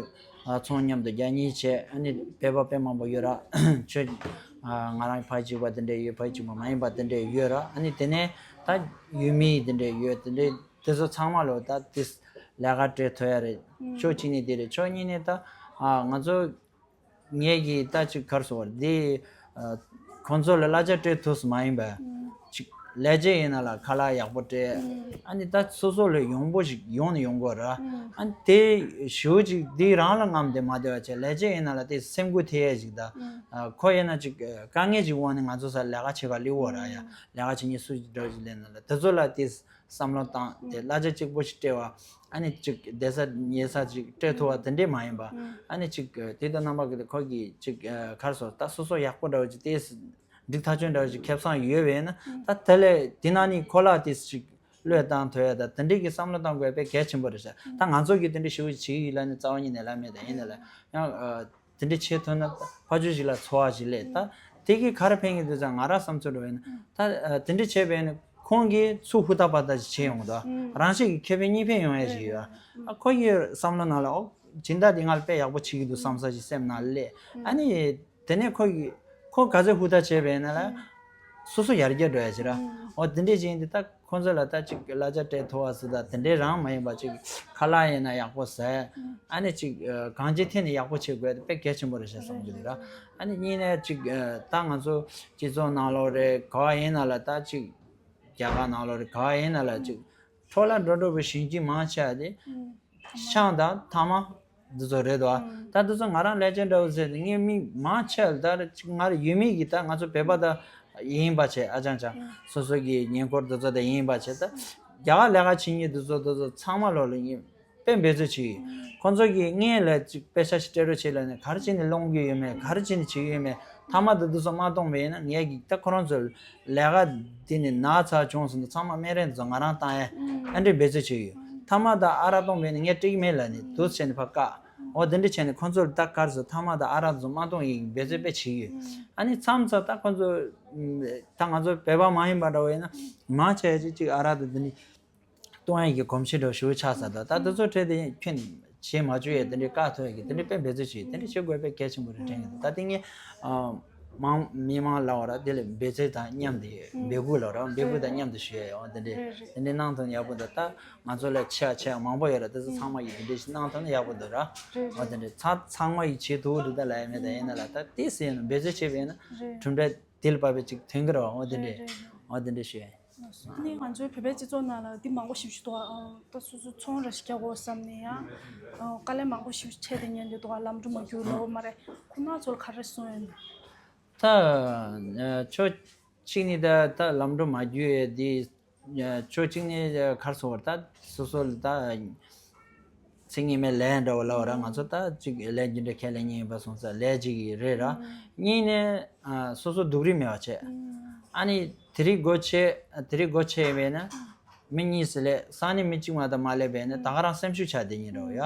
ཨ་ཚོང་མཉམ་དུ་རྒྱག་མཁན་བྱས། ཨ་ནི་བོད་པ་དཔེ་མང་པོ་ཡོད་ར། ཁྱོད་ཨ་ང་རང་ཕར་གཅིག་པ་དེ་འདྲས་ཡོད། ཕར་གཅིག་པ་མ་ཡིན་པ་དེ་འདྲས་ཡོད་ར། ཨ་ནི་དེ་ནས་ད་ཡུལ་མི་དེ་འདྲས་ཡོད། དེ་འདྲས་དེ་ཚོ་ཚང་མ་ལོ་ད་དེ་ལས་ཀ་སྤྲད་ཐུབ་ཡ་རེད། ཕྱོགས་གཅིག་ནས་དེ་རེད། ཕྱོགས་གཉིས་ནས་ད་ཨ་ང་ཚོ་ངས་ཀྱིས་ད་ཅིག་གར་སོང་བ་འདི། ཨ་ཁོང་ཚོ་ལ་གླ་ཆ་སྤྲད་ཐུབ་ས་མ་ཡིན་པ། ཅིག་ལས་བྱེད་ཡིན་ན་ལ་ཁ་ལག་ཡག་པོ་སྤྲད། ཨ་ནི་ད་སོ་སོ་ལ་ཡོང་པོ་ཞིག་ཡོང་ནས་ཡོང་དགོས་ར། ཨ་ནི་དེ་ཞུ་ཅིག་འདི་རང་ལ་རྔམ་དེ་མ་བདེ་བ་བྱས། ལས་བྱེད་ཡིན་ན་ལ་དེ་སེམས་འགུལ་ཐེབས་ཡས་ཞིག་ད། ཨ་ཁོ་ཡིན་ན་ཅིག་དཀའ་ངལ་ཅིག་འོག་ནས་ང་ཚོ་ས་ལས་ཀ་བྱེད་ག་སླེབས་ཡོད་ར། ཡ་ལས་ཀ་བྱེད་མཁན་སུ་ཅིག་འདྲ་ཅིག་སླེབས་ན་ལ་དེ་ཚོ་ལ་དེ། བསམ་བློ་བཏང་། དེ་གླ་ཆ་གཅིག་པོ་ཞིག་སྤྲད་པ། ཨ་ནི་ཅིག་བསྡད་ས་ཉལ་ས་ཅིག་སྤྲད་ཐུབ་པ་དེ་འདྲས་མ་ཡིན་པ། ཨ་ནི་ཅིག་དེ་ལྟར་རྣམ་པ་གི་ཁོ་གིས་ཅིག་གར་སོང་ད་སོ་སོ་ཡག་པོ་འདྲ་བོ་ཅིག་དེ་འགྲིག་ཐག་ཆོད་འདྲ་བོ་ཅིག་ཁེ་བཟང་ཡོད་པས་ན། ད་དེ་ལས་དེ་ན་ནི་ཁོ་ལ་དེ་ཅིག་བློས་བཏང་ཐུབ་ཡ་ད་དེ་འདྲས་ཀྱི་བསམ་བློ་བཏང་དགོས་པས་གལ་ཆེན་པོ་རེད་ཤག་ད་ང་ཚོ་གིས་དེ་འདྲས་ཞུ་བ་ཅིག་ཡིན་ལ་ནི་རྩ་བ་ཉིད་ནས་ལབ་མེད། ད་ཡིན་ན་ལ་ཡང་། དེ་འདྲ་བྱེད་ཐུབ་ན་ཕར་ཕྱོགས་ཤིག་ལ་ཚོར་བ་ཞིག་སླེབས། ད་དེ་གིས་ག་རེ་ཕན་གྱི་འདུག་ཟེར་ང་རང་བསམ་ཚུལ་འདྲ་བོ་ཡིན་ན། ད་དེ་འདྲ་བྱས་པས་ནི་ཁོང་གིས་ཚུར་ཧུར་ཐག་པ་ཐག་ཅིག་བྱེད་ཡོང་གི་འདུག་རང་བཞིན་གྱི་ཁེ་ཕན་གཉིས་ཕན་ཡོང་ཡ་ཞིག་ཡོད། ཨ་ཁོ་གི་བསམ་བློ་ནང་ལ་ཨོ་སྦྱིན་བདག་འདི་ང་ལ་དཔེ་ཡག་པོ་བྱེད་ཀྱི་འདུག་བསམ་ས་ཞིག་སེམས་ནང་སླེབས། ཨ་ནི་དེ་ནས་ཁོ་གིས་ཁོ་ག་ཚོད་ཧུར་ཐག་བྱས་པས་ན་ལ་སོ་སོ་ཡར་རྒྱས་འགྲོ་ཡ་ཞིག་ར། ཨོ་དེ་འདྲ་ཅིག་ཡིན་དུས་ད། ཁོང་ཚོ་ལ་ད་ཅིག་གླ་ཆ་སྤྲད་ཐུབ་པ་ཟེར་ད་དེ་འདྲའི་རང་མ་ཡིན་པ་ཅིག་ཁ་ལག་ཡིན་ན་ཡག་པོ་ཟས། ཨ་ནི་ཅིག་གང་ཅིའི་ཐད་ནས་ཡག་པོ་བྱེད་དགོས་དེ་དཔེ་གལ་ཆེན་པོ་རེད་ཤག་བསམ་གྱི་འདུག་ར། ཨ་ནི་གཉིས་ནས་ཅིག་ད་ང་ཚོ་སྤྱི་ཚོགས་ནང་ལོགས་རེད་ག་བ་ཡིན་ན་ལ་ད་ཅིག་རྒྱ་གར་ནང་ལོགས་རེད་ག་བ་ཡིན་ན་ལ་ཅིག་འཕྲོ་བརླག་འགྲོ་འགྲོ་བའི་གཞོན་སྐྱེས་མང་ཆེ་བ་དེ་ཤང་དང་ཐ་མག་འདི་ཚོ་རེད་དོ། ད་འདི་ཚོ་ང་རང་ལས་བྱེད་འདྲ་བོ་ཟེར་ཏེ་ངའི་མིག་མང་ཆེ་ལ་ད་ཅིག་ང་རང་ཡུལ་མི་གི་ད་ང་ཚོ་བོད་པ་ད་ཡིན་པ་བྱས་ཨ་ཅང་ཅང་སོ་སོ་གི་ཉེ་འཁོར་འདི་ཚོ་ད་ཡིན་པ་བྱས་ད་རྒྱ་གར་ལས་ཀ་བྱེད་མཁན་འདི་ཚོ་འདི་ཚོ་ཚང་མ་ལོ་ལ་ངས་དཔེ་འབད་རྩོལ་བྱེད་ཡོད། ཁོང་ཚོ་གིས་ངའི་ལ་ཅིག་དཔེ་ཆ་ཞིག་སྤྲད་རོགས་བྱེད་ལབ་ནས་ག་རེ་བྱས་ནས་སློང་གི་ཡོད་མེད་ག་རེ་བྱས་ནས་བྱེད་ཀྱི་ཡོད་མེད་ཐ་མག་ད་འདི་ཚོ་མ་གཏོང་བས་ན་ངས་ཀྱི་ད་ཁོ་རང་ཚོ་ལས་ཀ་འདི་ནས་ན་ཚ་བྱུང་སོང་ད་ཚང་མ་སྨན་རིན་འདི་ཚོ་ང་རང་བཏང་ཡ་ཨ་འདྲས་འབད་རྩོལ་བྱེད་ཀྱི་ཡོད། ཐ་མག་དང་ཨ་རག་གཏོང་བས་ན་ངས་སྤྲད་ཀྱི་མེད་ལབ་ནས་འདུག་བྱས་ནས་ཕར་བཀག་འོ་དེ་འདྲ་བྱས་ནས་ཁོང་ཚོར་ད་གར་སོང་ཐ་མག་དང་ཨ་རག་འདི་ཚོ་མ་གཏོང་ཡིན་འབད་རྩོལ་དཔེ་བྱེད་ཀྱི་ཡོད། ཨ་ནི་མཚམས་མཚམས་ད་ཁོང་ཚོ་ད་ང་ཚོ་བོད་པ་མ་ཡིན་པ་འདྲ་བོ་ཡིན་ན་མང་ཆེ་ཅིག་ཅིག་ཨ་རག་དང་འདི་ནི་གཏོང་ཡ་གི་གོམས་གཤིས་འདྲ་བོ་ཞེ་པོ་ཆགས་ཚར་འདུག་ད་དེ་ཚོ་ཁྲིད་དེ་ཁྱོད་ བྱེད་མ་བཅུག་ཡས་དེ་འདྲའི་བཀག་ཐུབ་ཡས་ཀྱི་དེ་འདྲའི་དཔེ་འབད་བརྩོན་བྱེད་དེ་འདྲའི་བྱེད་དགོས་པའི་གལ་ཆེན་པོ་རེད་དྲན་གྱི་འདུག་ད་དེ་ངས་མང་མི་མང་ལབ་པ་ར་དེ་ལས་འབད་བརྩོན་དང་མཉམ་དུ་འབད་དགོས་ལབ་ར་འབད་དགོས་དང་མཉམ་དུ་ཞུ་ཡས་ཡོད་དེ་འདྲའི་དེ་འདྲའི་གནང་ཐུབ་ན་ཡག་པོ་འདུག་ད་ང་ཚོ་ལས་ཆེ་བ་ཆེ་བ་མང་པོ་ཡོད་ར་དེ་ཚོ་ཚང་མ་ཡིས་དེ་འདྲའི་ཞིག་གནང་ཐུབ་ན་ཡག་པོ་འདུག་ར་འོ་དེ་འདྲའི་ཚང་ཚང་མ་ཡིས་བྱེད་ཐུབ་འདུག་ད་ལབ་ཡས་མེད་ད་ཡིན་ན་ལ་ད་དེ་ཟེར་ཡས་ན་འབད་བརྩོན་བྱས་པ་ཡིན་ན་གྲུབ་འབྲས་དེ་ལ་བབས་པའི་ཅིག་ཐོན་གྱི་རེད་བ་འོ་དེ་འདྲའི་འོ་དེ་འདྲའི་ཞུ་ཡས། ནི་ང་ཚོའི་བོད་པའི་སྤྱི་ཚོགས་ནང་ལ་འདི་མང་པོ་ཞིག་ཞུ་འདུག་ད་སོ་སོ་ཚོང་ར་ཞིག་རྒྱག་དགོས་བསམ་ནས་ཡང་དཀའ་ལས་མང་པོ་ཞིག་འཕྲད་དེ་ཉན་འདི་འདུག་ལམ་འགྲོ་མ་རྒྱུག་ལོ་མ་རེད་ཁོ་ན་ཚོར་ག་རེ་གསུངས་ཡོད། ད་ཕྱོགས་གཅིག་ནས་ད་ད་ལམ་འགྲོ་མ་རྒྱུག་ཡས་འདི་ཕྱོགས་གཅིག་ནས་གར་སོང་བར་ད་སོ་སོ་ལ་ད། ཚིག་ངེས་མེད་ལས་འདྲ་བོ་ལབ་ར་ང་ཚོ་ད་ཅིག་ལས་རྒྱུ་འབྲས་ཁས་ལེན་ཉེན་ཡིན་པ་སོང་ཙང་ལས་ཅིག་རེད་ར། གཉིས་ནས་སོ་སོ་སྡུག་རུས་མེད་པ་བྱས། ཨ་ནི་དེ་རིགས་སྒོ་ཕྱེ་དེ་རིགས་སྒོ་ཕྱེ་བས་ན་མི་གཉིས་སུ་ལས་སང་ནི་མི་གཅིག་མ་གཏོགས་མ་ལས་བས་ན་ད་ག་རང་སེམས་ཤུགས་ཆག་བསྡད་ཉེན་འདྲ་བོ་ཡ།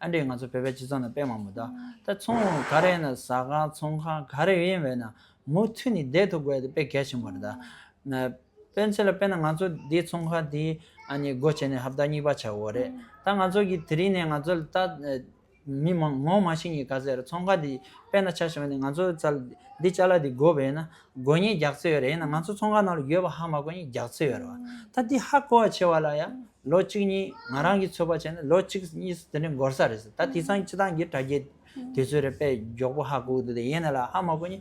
ཨ་འདྲས་ང་ཚོ་བོད་པའི་སྤྱི་ཚོགས་ནང་དཔེ་མང་པོ་ད་ད་ཚོང་ག་རེ་ཡིན་ན་ཟ་ཁང་ཚོང་ཁང་ག་རེ་ཡིན་བས་ན་མུ་མཐུད་ནས་བསྡད་ཐུབ་དགོས་དེ་དཔེ་གལ་ཆེན་པོ་རེད་ད། དཔེ་མཚོན་ལ་དཔེར་ན་ང་ཚོ་འདི་ཚོང་ཁང་འདི་ཨ་ནི་སྒོ་ཕྱེ་ནས་ཧབ་ཏ་གཉིས་པ་ཆགས་ཡོད་རེད། ད་ང་ཚོ་གི་དེ་རིང་ནས་ང་ཚོ་ལ་ད་མི་མང་ངོ་མ་ཤེས་མཁན་ག་ཚོད་རེད་ཚོང་ཁང་འདི་དཔེར་ན་ཆ་བཞག་ན་ང་ཚོ་ཚལ་འདི་ཅ་ལག་འདི་དགོས་པས་ན་དགོས་མཁན་རྒྱག་རྩིས་ཡོད་རེད་ཡིན་ན་ང་ཚོ་ཚོང་ཁང་ནང་ལ་ཡོད་པ་ཧ་མ་གོ་མཁན་རྒྱག་རྩིས་ཡོད་རེད་བ། ད་འདི་ཧ་གོ་བ་བྱེད་པ་ལ་ཡང་ལོ་གཅིག་གཉིས་ང་རང་གི་ཚོད་དཔག་བྱས་ན་ལོ་གཅིག་གཉིས་དེ་འདྲ་འགོར་ས་རེད་ཟེར། ད་དེང་སང་སྤྱི་བཏང་གི་དྲ་རྒྱའི་དུས་ཚོད་རེད་དཔེ་མགྱོགས་པོ་ཧ་གོ་གི་འདུག་དེ་ཡིན་ན་ལ་ཧ་མ་གོ་མཁན་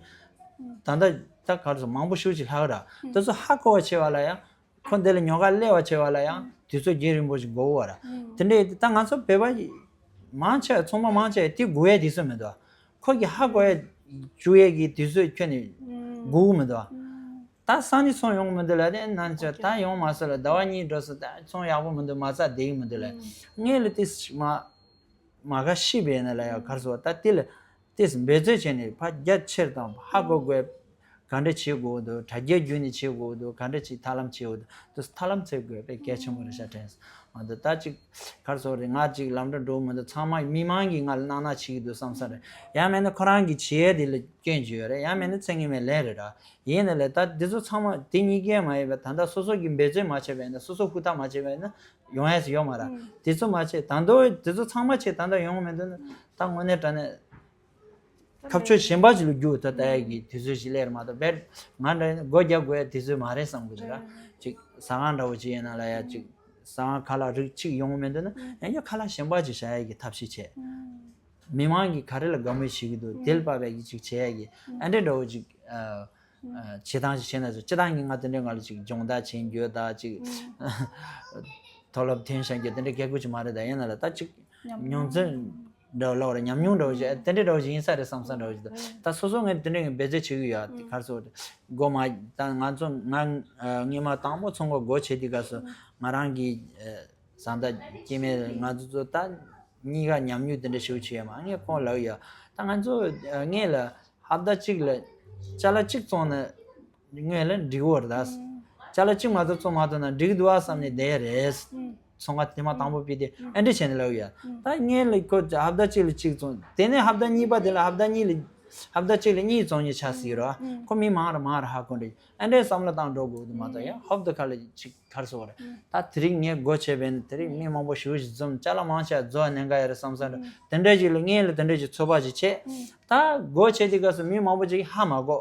ད་ལྟ་ད་ག་རེ་ཟེར་མང་པོ་ཞེ་པོ་ཅིག་ལྷག་ར། དེ་ཚོ་ཧ་གོ་བ་བྱེད་པ་ལ་ཡང་ཁོ་འདི་ལ་ཉོ་ག་སླེབས་པ་བྱེད་པ་ལ་ཡང་དུས་ཚོད་རྒྱུན་རིང་པོ་ཞིག་འགོར་བ་ར། དེ་འདྲའི་ད་ང་ཚོ་བོད་པ་མང་ཆེ་བ་ཚོང་པ་མང་ཆེ་བ་དེ་སྒུག་ཡས་དུས་ཚོད་མི་འདུག་ཁོ་གི་ཧ་གོ་ཡས་བཅུག་ཡས་ཀྱི་དུས་ཚོད་ཁྱོན་ནས་སྒུག་མི་འདུག་ད་སང་ཉིན་ཚོང་ཡོང་མི་འདུག་ལ་དེ་ནང་ཆ་ད་ཡོང་མ་སོང་ལ་ཟླ་བ་གཉིས་འགྲོ་སོང་ད་ཚོང་ཡག་པོ་མི་འདུག་མ་རྩ་བསྡད་ཀྱི་མི་འདུག་ལ་ངས་ལ་དེ་མ་མ་ག་ཤི་བས་ན་ལ་ཡ་གར་སོང་ད་དེ་ལ། དེས་འབད་བརྩོན་བྱས་ནས་ཕར་རྒྱ་ཆེར་བཏང་ཧ་གོ་དགོས། ག་འདྲ་བྱེད་དགོས་འདུག་དྲ་རྒྱའི་བརྒྱུད་ནས་བྱེད་དགོས་འདུག་ག་འདྲ་བྱེད་ཐབས་ལམ་བྱེད་དགོས་འདུག་དུ་ཐབས་ལམ་འཚོལ་དགོས་དཔེ་གལ་ཆེན་པོ་རེད་ཤག་དྲན་སོང་། འདི་ད་ཅིག་གར་སོང་རེད་ང་ཅིག་ལམ་འགྲོ་འགྲོ་མི་འདུག་ཚང་མ་མི་མང་གིས་ང་ལ་གནང་གནང་བྱེད་ཀྱི་འདུག་བསམ་ས་རེད། ཡང་མེད་ན་ཁོ་རང་གིས་བྱེད་ཡས་དེ་ལ་སྐྱོན་གྱི་ཡོད་རེད། ཡང་མེད་ན་ཚེ་ངེས་མེད་ལན་རེད་ར། ཡིན་ན་ལས་ད་འདི་ཚོ་ཚང་མ་དེ་གཉིས་ཀའི་མ་ཡིན་པ་ད་ལྟ་སོ་སོ་གིས་འབད་བརྩོན་མ་བྱས་པ་ཡིན་ན་སོ་སོ་ཧུར་ཐག་མ་བྱས་པ་ཡིན་ན། ཡོང་ཡས་སུ་ཡོད་མ་རེད། དེ་ཚོ་མ་བྱེད་ད་དུང་དེ་ཚོ་ཚང་མ་བྱེད་ད་ལྟ་ཡོང་མི་འདུག་ན་ད་དངོས་གནས་དྲང་གནས་ཁ་ཕྱོགས་གཞན་པ་ཅིག་ལ་རྒྱུག་ད་ལྟ་ཡས་ཀྱི་དུས་ཚོད་ཅིག་སླེབས་རེད་མ་གཏོགས་བེད་ང་འདྲ་ཡིན་ན་སྒོ་རྒྱག་དགོས་ཡས་དུས་ཚོད་མ་རེད་བསམ་གི་འདུག་ར། ཅིག་ཟ་ཁང་འདྲ་བོ་ཅིག་ཡིན་ན་ལ་ཡ་ཅིག་ཟ་ཁང་ཁ་ལག་རིགས་གཅིག་ཡོང་མི་འདུག་ན་ཡང་ཁ་ལག་གཞན་པ་ཅིག་བཞག་ཡས་ཀྱི་ཐབས་ཤེས་བྱེད། མི་མང་གིས་ག་རེ་ལ་དགའ་མོས་བྱེད་ཀྱི་འདུག་དེ་ལ་དཔག་པའི་ཀྱི་ཅིག་བྱེད་ཡས་ཀྱི་ཨ་འདྲས་འདྲ་བོ་ཅིག་བྱེད་སྟངས་ཤིག་བྱས་ན་ཚོ་སྤྱི་བཏང་གི་ང་དེ་འདྲའི་ང་ལ་ཅིག་སྦྱོང་བརྡར་བྱེད་རྒྱུ་དང་ཅིག་མཐོ་སློབ་ཐོན་བཞག་རྒྱུ་དེ་འདྲའི་སྐད་ཁུར་ཅིག་མ་རེད། ད་ཡིན་ན་ལ་ད་ཅིག་ཉོ་ཚོང་འདྲ་བོ་ལབ་ར་ཉམས་མྱོང་འདྲ་བོ་ཞིག་དེ་འདྲའི་འདྲ་བོ་ཞིག་ཡིན་ས་རེད་བསམ་ས་འདྲ་བོ་ཞིག་ད་སོ་སོ་ངས་དེ་འདྲའི་ངས་འབད་རྩོལ་བྱེད་ཀྱི་ཡོད་དེ་གར་སོ་སྒོ་མ་ད་ང་ཚོ་ང་སྔོན་མ་དང་པོ་ཚོང་ཁང་སྒོ་ཕྱེ་དུས་སྐབས་སུ་ང་རང་གི་བཟའ་ཟླ་སྐྱེ་དམན་ང་ཚོ་ཚོ་ད་གཉིས་ཀ་ཉམས་མྱོང་དེ་འདྲ་ཞིག་བྱས་ཡོད་མ་ངས་ཁོང་ལབ་ཡོད་ད་ང་ཚོ་ངས་ལ། ཧབ་ཏ་གཅིག་ལ་ཅ་ལག་གཅིག་བཙོང་ན་དངོས་ལ་འགྲིག་གི་རེད་ད། ཅ་ལག་གཅིག་མ་གཏོགས་བཙོང་མ་ཐུབ་ན་འགྲིག་འདུག་ཨ་བསམ་ནས་བསྡད་རེད། ཚོང་ཁང་དེ་མ་དང་པོ་ཕུད་དེ་ཨེ་འདྲ་བྱས་ནས་ལབ་ཡ། ད་ངས་ལ་ཁོ་ཧབ་ཏ་གཅིག་ལ་གཅིག་བཙོང་དེ་ནས་ཧབ་ཏ་གཉིས་པ་དེ་ལ་ཧབ་ཏ་གཉིས་ལ་ཧབ་ཏ་གཅིག་ལ་གཉིས་བཙོང་ཉེ་ཆ་སྲིད་རོ། ཁོ་མི་མང་ར་མང་ར་ཧ་གོ་འདྲ་ཨེ་འདྲའི་བསམ་བློ་བཏང་འགྲོ་དགོས་འདུག་མ་གཏོགས་ཡ་ཧབ་ཏ་ཁ་ལ་གཅིག་གར་སོང་བ་རེད། ད་དེ་རིང་ངས་སྒོ་ཕྱེ་བས་ན་དེ་རིང་མི་མང་པོ་ཞེ་པོ་ཞིག་འཛོམས་ཅ་ལག་མང་ཆེ་བ་རྫོགས་ནས་འགའ་ཡ་རེད་བསམ་བསམ་རེད། དེ་འདྲ་ཞིག་ལ་ངས་ལ་དེ་འདྲ་ཞིག་ཚོད་དཔག་ཅིག་བྱས། ད་སྒོ་ཕྱེ་དུས་སྐབས་སུ་མི་མང་པོ་ཅིག་ཧ་མ་གོ་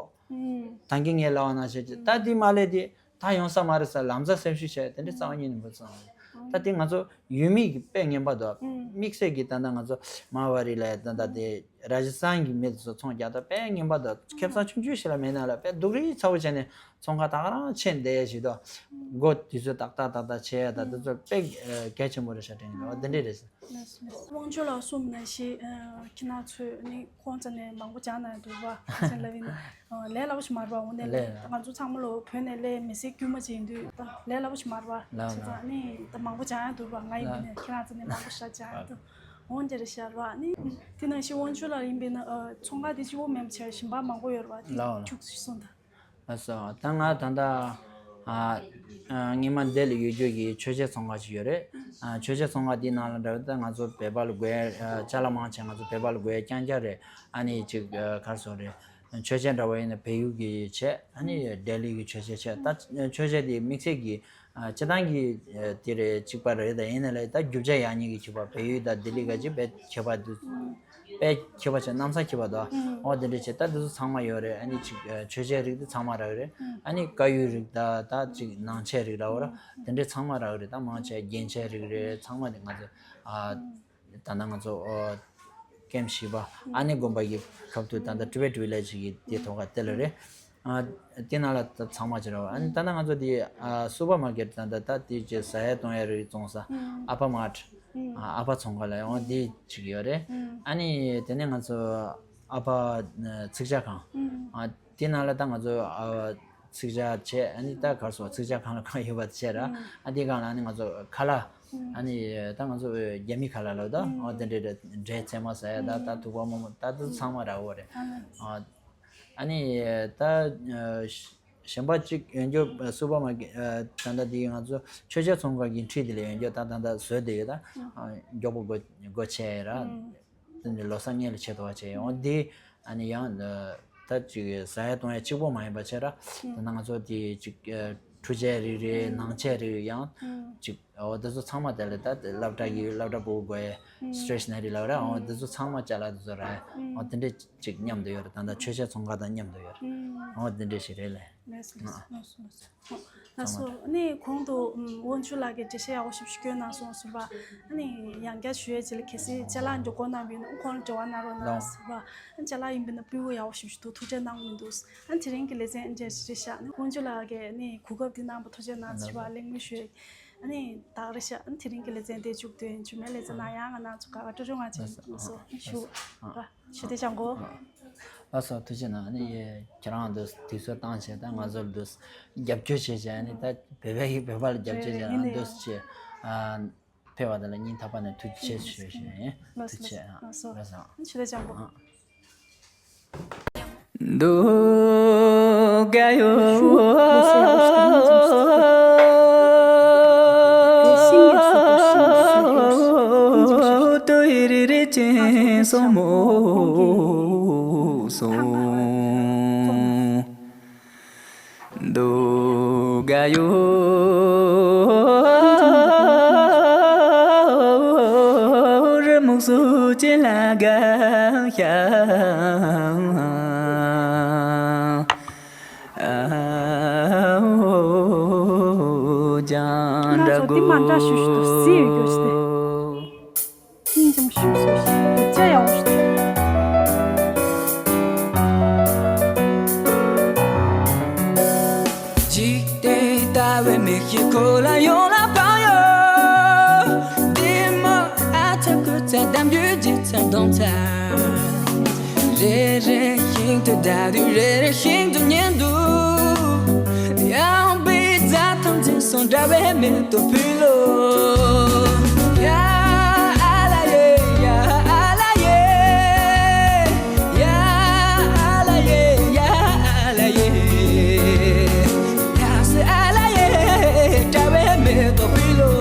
ད་གིན་ངས་ལབ་པ་ནང་བཞིན་ཅིག་ད་དེ་མ་ལས་དེ་ད་ཡོང་ས་མ་རེད་ས་ལམ་སང་སེམས་ཤུགས་བྱས་དེ་འདྲ་རྩ་བ་ཉིད་ནས་མི་བཙོང་། ད་དེ་ང་ཚོ་ཡུལ་མི་གི་དཔེ་ངན་པ་འདུག་དམིགས་བསལ་གྱི་ད་ལྟ་ང་ཚོ་མ་ཝ་རི་ལ་ད་ལྟ་དེ་ར་ཇི་སི་ཐན་གྱི་མི་ཚོ་ཚོང་རྒྱག་ད་དཔེ་ངན་པ་འདུག་ཁེ་བཟང་ཆུང་ཆུང་ཞིག་ལ་མེད་ན་ལ་དཔེ་སྡུག་རུས་ཚ་བོ་བྱས་ནས། ཚོང་ཁང་ད་ག་རང་ཕྱིན་བསྡད་ཡས་ཞིག་ཏུ། སྒོ་དུས་ཚོད་ཏག་ཏག་ཏག་ཏག་བྱས་ཡ་ད་དེ་ཚོ་དཔེ་གལ་ཆེན་པོ་རེད་ཤག་དྲན་གྱི་འདུག་འདི་འདྲས་རེད། དབང་ཕྱུག་ལགས་གསུངས་ནང་བཞིན་ཁྱེད་རང་ཚོས་ནི་ཁོང་རྩ་ནས་མང་པོ་སྦྱངས་གནང་འདུག་པ་ཟེར་ལབ་ཡིན། ལས་སླ་པོ་ཞིག་མ་རེད་པ། འོ་ནས་ལས་ང་ཚོ་ཚང་མ་ལོ་བོད་ནས་སླེབས་མི་སེར་དཀྱུས་མ་ཅིག་ཡིན་དུས་ད་ལས་སླ་པོ་ཞིག་མ་རེད་པ། བྱས་ཙང་ནི་ད་མང་པོ་སྦྱང་ཡ་འདུག་པ། ང་ཡིན་པ་ནས་ཁྱེད་རང་རྩ་ནས་མང་པོ་ཞིག་སྦྱང་ཡ་འདུག་འོ་འདི་འདྲས་ཤག་རེད་པ། ནི་དེ་ནང་བཞིན་དབང་ཕྱུག་ལགས་ཡིན་པས་ན་ཚོང་ཁང་དེ་གཅིག་པོ་མིན་པ་བྱས་ཞིང་པ་མང་པོ་ཡོད་རེད་པ། དེ་ཁྱུག་ཙམ་གསུངས་དང་། ལགས་སོ། ད་ང་ད་ལྟ་ཨ་ཨ་སྔོན་མ་ལྡི་ལི་ཡོད་རྒྱུ་གི་མཆོད་མཇལ་ཚོང་ཁང་ཞིག་ཡོད་རེད། ཨ་མཆོད་མཇལ་ཚོང་ཁང་དེའི་ནང་ལ་འདྲ་བ་ད་ང་ཚོ་བོད་པ་ལ་དགོས་ཡ་ཨ་ཅ་ལག་མང་ཆེ་ང་ཚོ་བོད་པ་ལ་དགོས་ཡ་རྐྱང་རྐྱང་རེད། ཨ་ནི་ཅིག་ཨ་ག་རེ་ཟེར་དགོས་རེད། མཆོད་མཇལ་འདྲ་བ་ཡིན་ན་བལ་ཡུལ་གྱི་བྱས་ཨ་ནི་ལྡི་ལི་གི་མཆོད་མཇལ་བྱས། ད་མཆོད་མཇལ་དེ་དམིགས་བསལ་གྱི་ ཨ། སྤྱིར་བཏང་གི་ཨ་དེ་རེད། གཅིག་པ་རེད། ད་ཡིན་ན་ལས་ད་རྒྱུ་ཆ་ཡག་ཉེས་ཀྱི་ཁྱད་པར། བལ་ཡུལ་དང་ལྡི་ལི་ག་ཅིག་དཔེ་ཁྱད་པར་འདུག་དཔེ་ཁྱད་པར་ཆེ། གནམ་ས་ཁྱད་པར་འདུག་འོ་དེ་འདྲ་བྱས། ད་དེ་ཚོ་ཚང་མ་ཡོད་རེད། ཨ་ནི་ཅིག་ཨ་མཆོད་ཆས་རིགས་དེ་ཚང་མ་རག་གི་རེད། ཨ་ནི་དཀར་ཡོལ་རིགས་དང་ད་ཅིག་ནང་ཆས་རིགས་རག་གི་རེད། དེ་འདྲ་ཚང་མ་རག་གི་རེད། ད་མང་ཆེ་རྒྱན་ཆས་རིགས་རེད། ཚང་མ་དེ་ང་ཚོ་ཨ་ད་ལྟ་ང་ཚོ་ཨ་ཀེམ་བཞི་པ་ཨ་ནེ་དགོན་པ་གི་ཁ་ཐུག་ད་ལྟ་ཊི་བེཊ་ཝི་ལེཇ་གི་དེ་ཐོག་ཁ་དེ་ལ་རེད། ཨ་དེ་ནང་ལ་ད་ཚང་མ་ཅིག་རག་གི་རེད། ཨ་ནི་ད་ལྟ་ང་ཚོ་དེ་ཨ་སུ་པར་མར་ཀེཊ་ད་ལྟ་ད་དེ་ཅིག་ཟ་ཡ་འཐུང་ཡ་རིགས་བཙོང་ས་ཨ་ཕ་མརཊ། ཨ་ཨ་ཕ་ཚོང་ཁང་ལ་ཡོང་དེ་ཅིག་ཡོད་རེད། ཨ་ནི་དེ་ནས་ང་ཚོ་ཨ་ཕ་ཚིག་ཇ་ཁང་། ཨ་དེ་ནང་ལ་ད་ང་ཚོ་ཨ་ཚིག་ཇ་བྱས། ཨ་ནི་ད་གར་སོང་ཚིག་ཇ་ཁང་ལ་གང་ཡོད་པ་དེ་བྱས་ར། ཨ་དེ་སྒང་ལ་ཨ་ནི་ང་ཚོ་ཁ་ལག་ཨ་ནི་ད་ང་ཚོ་རྒྱ་མི་ཁ་ལག་ལ་ད་ཨ་དེ་འདྲའི་འབྲས་ཚལ་མ་ཟ་ཡ། ད་ད་དུག་པ་མ་མ་ད་དེ་ཚང་མ་རག་གི་རེད། ཨ་ནི་ད་གཞན་པ་གཅིག་ཡོད་འགྱོ། སུ་པར་མར་ཀེཊ་ད་ལྟ་དེ་ང་ཚོ་མཆོད་ཆས་ཚོང་ཁང་གི་འཁྲིས་དེ་ལ་ཡོད་འགྱོ། ད་ད་ལྟ་བཟོས་བསྡད་ཡོད། ད་མགྱོགས་པོ་སྒོ་སྒོ་ཕྱེ་ར། དེ་ནས་ལོ་གསར་སྔོན་ལ་ཕྱེ་ཐུབ་པ་བྱས་ཡོང་དེ། ཨ་ནི་ཡང་ད་ཅིག་ཟ་ཡ་འཐུང་ཡ་གཅིག་པོ་མ་ཡིན་པ་བྱས་ར། ད་ང་ཚོ་དེ་ཅིག་འཕྲུལ་ཆས་རིགས་རེད། ནང་ཆས་རིགས་ཡང་ཅིག་འོ་དེ་ཚོ་ཚང་མ་དེ་ལ་ད་སློབ་གྲྭ་གི་སློབ་གྲྭ་ཕྲུ་གུ་དགོས་ཡ་སི་ཊེ་ཤ་ན་རི་ལབ་ར། འོ་དེ་ཚོ་ཚང་མ་ཅ་ལག་དེ་ཚོ་རག་ཡ། འོ་དེ་འདྲས་ཅིག་མཉམ་དུ་ཡོད་རེད། ད་ལྟ་མཆོད་ཆས་ཚོང་ཁང་དང་མཉམ་དུ་ཡོད་རེད། འོ་དེ་འདྲས་ཞིག་རེད་ལེ། ལགས་སོ། ལགས་སོ། ལགས་སོ། ལགས་སོ། ཨ་ནི་གོང་དུ་ཨམ་དབང་ཕྱུག་ལགས་ཀྱིས་འགྲེལ་བཤད་ཡག་པོ་ཞིག་བསྐྱོན་གནང་སོང་ཟེར་བ། ཨ་ནི་ཡང་བསྐྱར་ཞུ་ཡས་ཅིག་ལ། གལ་སྲིད་ཅ་ལག་འདྲ་དགོས་གནང་བ་ཡིན་ན་ཁོང་ལ་འབྲེལ་བ་གནང་རོགས་གནང་ཟེར་བ། ཨ་ཅ་ལག་ཡིན་པ་ན་སྤུས་ཀ་ཡག་པོ་ཞིག་ཞིག་འདུག་ཐུགས་ཁྲལ་གནང་མི་འདུག་ཨ་ནི་དེ་རིང་གི་ལེ་ཚན་འདི་འདྲ་ཞིག་རེད་ཤག་ཨ་ནི་དབང་ཕྱུག་ལགས་ཀྱིས་ཨ་ནི་གོ་སྐབས་འདི་གནང་བར་ཐུགས་རྗེ་གནང་ཟེར་བ་གླེང་མོལ་ཞུ་ཡས། ཨ་ནི་ད་ག་རེད་ཤག་ཨ་ནི་དེ་རིང་གི་ལེ་ཚན་འདི་མཇུག་སྡོད་ཡིན། རྗེས་མའི་ལེ་ཚན་ནང་ཡང་ང་རང་ཚོ་ག་ག་འགྲོ་རྒྱུ་ང་ཚོ་ལགས་སོ། ཞུ། ཞུ་བདེ་ལགས་སོ། ཞུ་བདེ་བྱང་གོ། ལགས་སོ། ཐུགས་རྗེ་གནང་། ཨ་ནི་ཁྱེད་རང་དུ་དུས་ཚོད་བཏང་བྱས་ད་ང་ཚོར་དུ་རྒྱབ་སྐྱོར་བྱས་བྱས། ཨ་ནི་ད་བོད་པའི་བོད་པ་ལ་རྒྱབ་སྐྱོར་བྱས་ན་འདུག་ཅེས་ཨ་ཕེབས་པ་དེ་ལ་སྙིང་ཐག་པ་ནས་ཐུགས་རྗེ་ཆེ་ཞུ་ཞུ་ཡིན། ཐུགས་རྗེ་ཆེ། ལགས་སོ། ལགས་སོ། ཞུ་བདེ་བྱང་གོ། ཨ། ང་ཚོ་འདི་མ་འདྲ་ཞུ་ཞུ་དུ་སི་ཡོད་རྒྱུ་ཞིག་སྟེ། སྙིང་རྗེ་མོ་ཞུ་སོ་ཞིག་ལ་ཅི་ཡང་ཞུ། འཇིག་རྟེན་ལྟ་བའི་མིག་ཤེལ་ཁོ་ལ་ཡོང་ལ་བབས་ཡོད། ལྟད་མོ་ཨ་ཚ་སྐུ་ཚ་གཏམ་རྒྱུད་ལྗིད་ཚ་གདོང་ཚ། རེ་རེ་བཞིན་དུ་ལྟ་དུས་རེ་རེ་བཞིན་དུ་ཉན་འདུག་ཡངས་པའི་རྫ་ཐང་འཛིན་སོང་འདྲ་བའི་མེ་ཏོག་ཕུལ་ལོ། ཡ་ཨ་ལ་ཡེ་ཡ་ཨ་ལ་ཡེ། ཡ་ཨ་ལ་ཡེ་ཡ་ཨ་ལ་ཡེ། ཡ་སི་ཨ་ལ་ཡེ་འདྲ་བའི་མེ་ཏོག་ཕུལ་ལོ།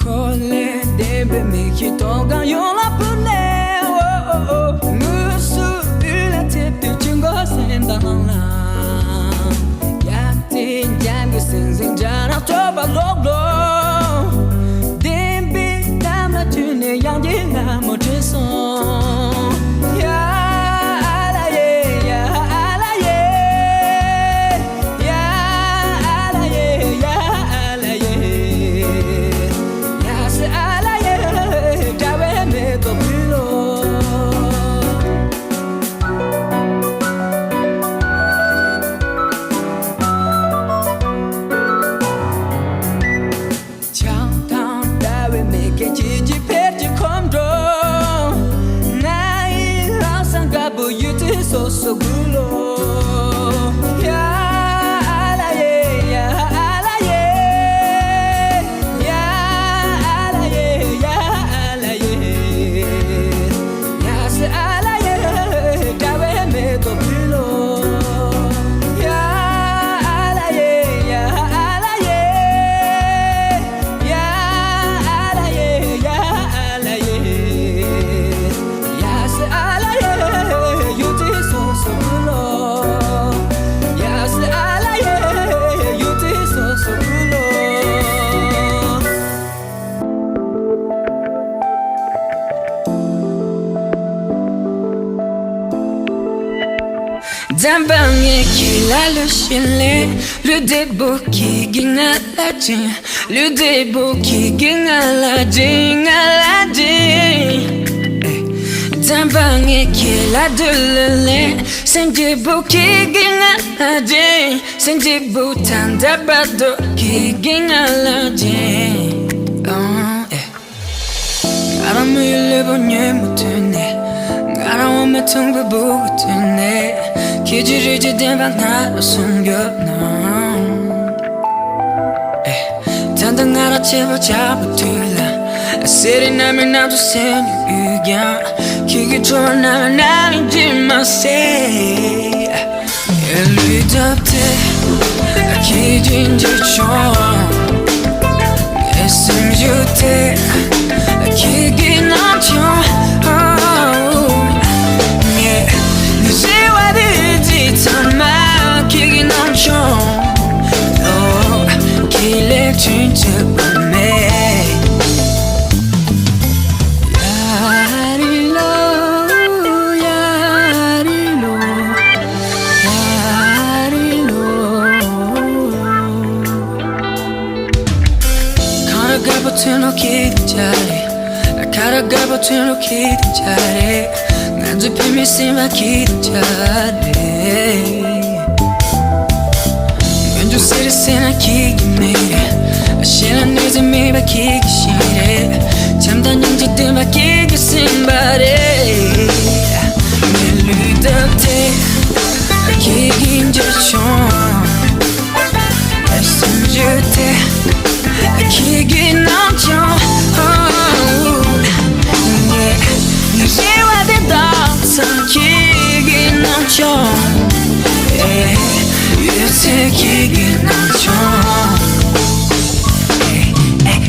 ཁོ་ལས་འདས་པའི་མིག་ཤེལ་མཐོང་གང་ཡོང་ལ་བུ་ནས། འོ་འོ་འོ། དངོས་སུ་ཡུལ་ལ་ཐེབས་དུས་ཆུ་འགོ་སེམས་དང་ལངས་ལ། ཡ་ཏི་འཇམ་གྱི་སིང་སིང་འཇའ་རང་སྤྱོད་པ་ལོག་ལོག་བདེན་པའི་གཏམ་ལ་བཅོས་ནས་ཡང་རྒྱས་ལ་མོ་བྲིས་སོང་། ཡ་ཨ་ལ་ཡེ་ཡ་ཨ་ལ་ཡེ། ཡ་ཨ་ལ་ཡེ་ཡ་ཨ་ལ་ཡེ། ཡ་སི་ཨ་ལ་ཡེ་འདྲ་ དམ་པ་ངས་ཁྱེད་ལ་ལུས་ཤིང་ལས། ལུས་བདེ་པོ་ཁྱེད་ཀྱིས་ང་ལ་སྦྱིན། ལུས་བདེ་པོ་ཁྱེད་ཀྱིས་ང་ལ་སྦྱིན། ང་ལ་སྦྱིན། དམ་པ་ངས་ཁྱེད་ལ་འདོད་ལུས་ལེན། སེམས་སྐྱིད་པོ་ཁྱེད་ཀྱིས་ང་ལ་སྦྱིན། སེམས་སྐྱིད་པོ་ད་ལྟ་བར་དུ་ཁྱེད་ཀྱིས་ང་ལ་སྦྱིན། ང་རང་མི་ཡུལ་ལས་པོ་ཉོན་མོ་དུས་ནས། ང་རང་འོ་མ་འཐུང་བའི་སྦུ་གུ་དུས་ནས། ཁྱེད་ཀྱི་རིགས་ཀྱི་བདེན་པ་ང་ལ་གསུང་རྒྱུ་ན། ད་ལྟ་ང་རང་བྱེད་པ་བྱ་བ་དུས་ལ། སེ་རི་ན་མི་ན་དུ་སེ་ནི་ཡུལ་ཀྱང་། ཁྱེད་ཀྱི་ཁྲོ་ན་ན་མི་འདྲི་མ་སེ། ལུས་དང་དེ་ཁྱེད་ཀྱིས་འཇུ་ཆོག་ངའི་སེམས་རྒྱུད་དེ་ཁྱེད་ཀྱིས་གནང་ཆོག་ངས་ནི་བྱེད་པ་དེ་ཚང་མ་ཁྱེད་ཀྱིས་གནང་ཆོག་ཁྱེད་ལས་ཆུང་ཆུང་པ་མེད། ཡ་རི་ལོ། ཡ་རི་ལོ། ཡ་རི་ལོ། ཁ་ར་དཀར་པོ་ཚོན་ལོ་ཁྱེད་ཀྱི་ཆ་རེད། ཁ་ར་དཀར་པོ་ཚོན་ལོ་ཁྱེད་ཀྱི་ཆ་རེད། ང་ཚོ་བུད་མེད་སེམས་པ་ཁྱེད་ཀྱི་ཆ་རེད། མི་འདུག་ཟེར་ཟེར་ན་ཁྱེད་ཀྱི་མིག་རེད། ཞེ་ལ་གནས་ཚུལ་མེད་པ་ཁྱེད་ཀྱི་ཞིང་རེད། བྱམས་དང་སྙིང་རྗེ་ལྡན་པ་ཁྱེད་ཀྱི་སེམས་པ་རེད། ངའི་ལུས་དང་དེ་ཁྱེད་ཀྱིས་འཇུ་ཆོག་ངའི་སེམས་རྒྱུད་དེ་ཁྱེད་ཀྱིས་གནང་ཆོག་ངས་ངའི་རེ་བ་དེ་དག་ཚང་ཁྱེད་ཀྱིས་གནང་ཆོག་ཡོད་ཚད་ཁྱེད་ཀྱིས་གནང་ཆོག་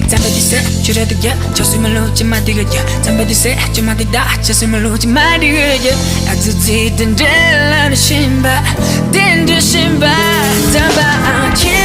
ཙམ་པ་དེ་སེ་ཆུ་ར་དེ་རྒྱ་ཆ་སུ་མ་ལུ་ཅི་མ་དེ་ག་རྒྱ་ཙམ་པ་དེ་སེ་ཅི་མ་དེ་ད་ཆ་སུ་མ་ལུ་ཅི་མ་དེ་ག་རྒྱ་ཨ་ཙི་ཙི་དེ་འདྲ་ལ་ནི་ཤིན་པ་དེ་འདྲ་ཤིན་པ་ཙམ་པ་ཨ་ཁྱེད།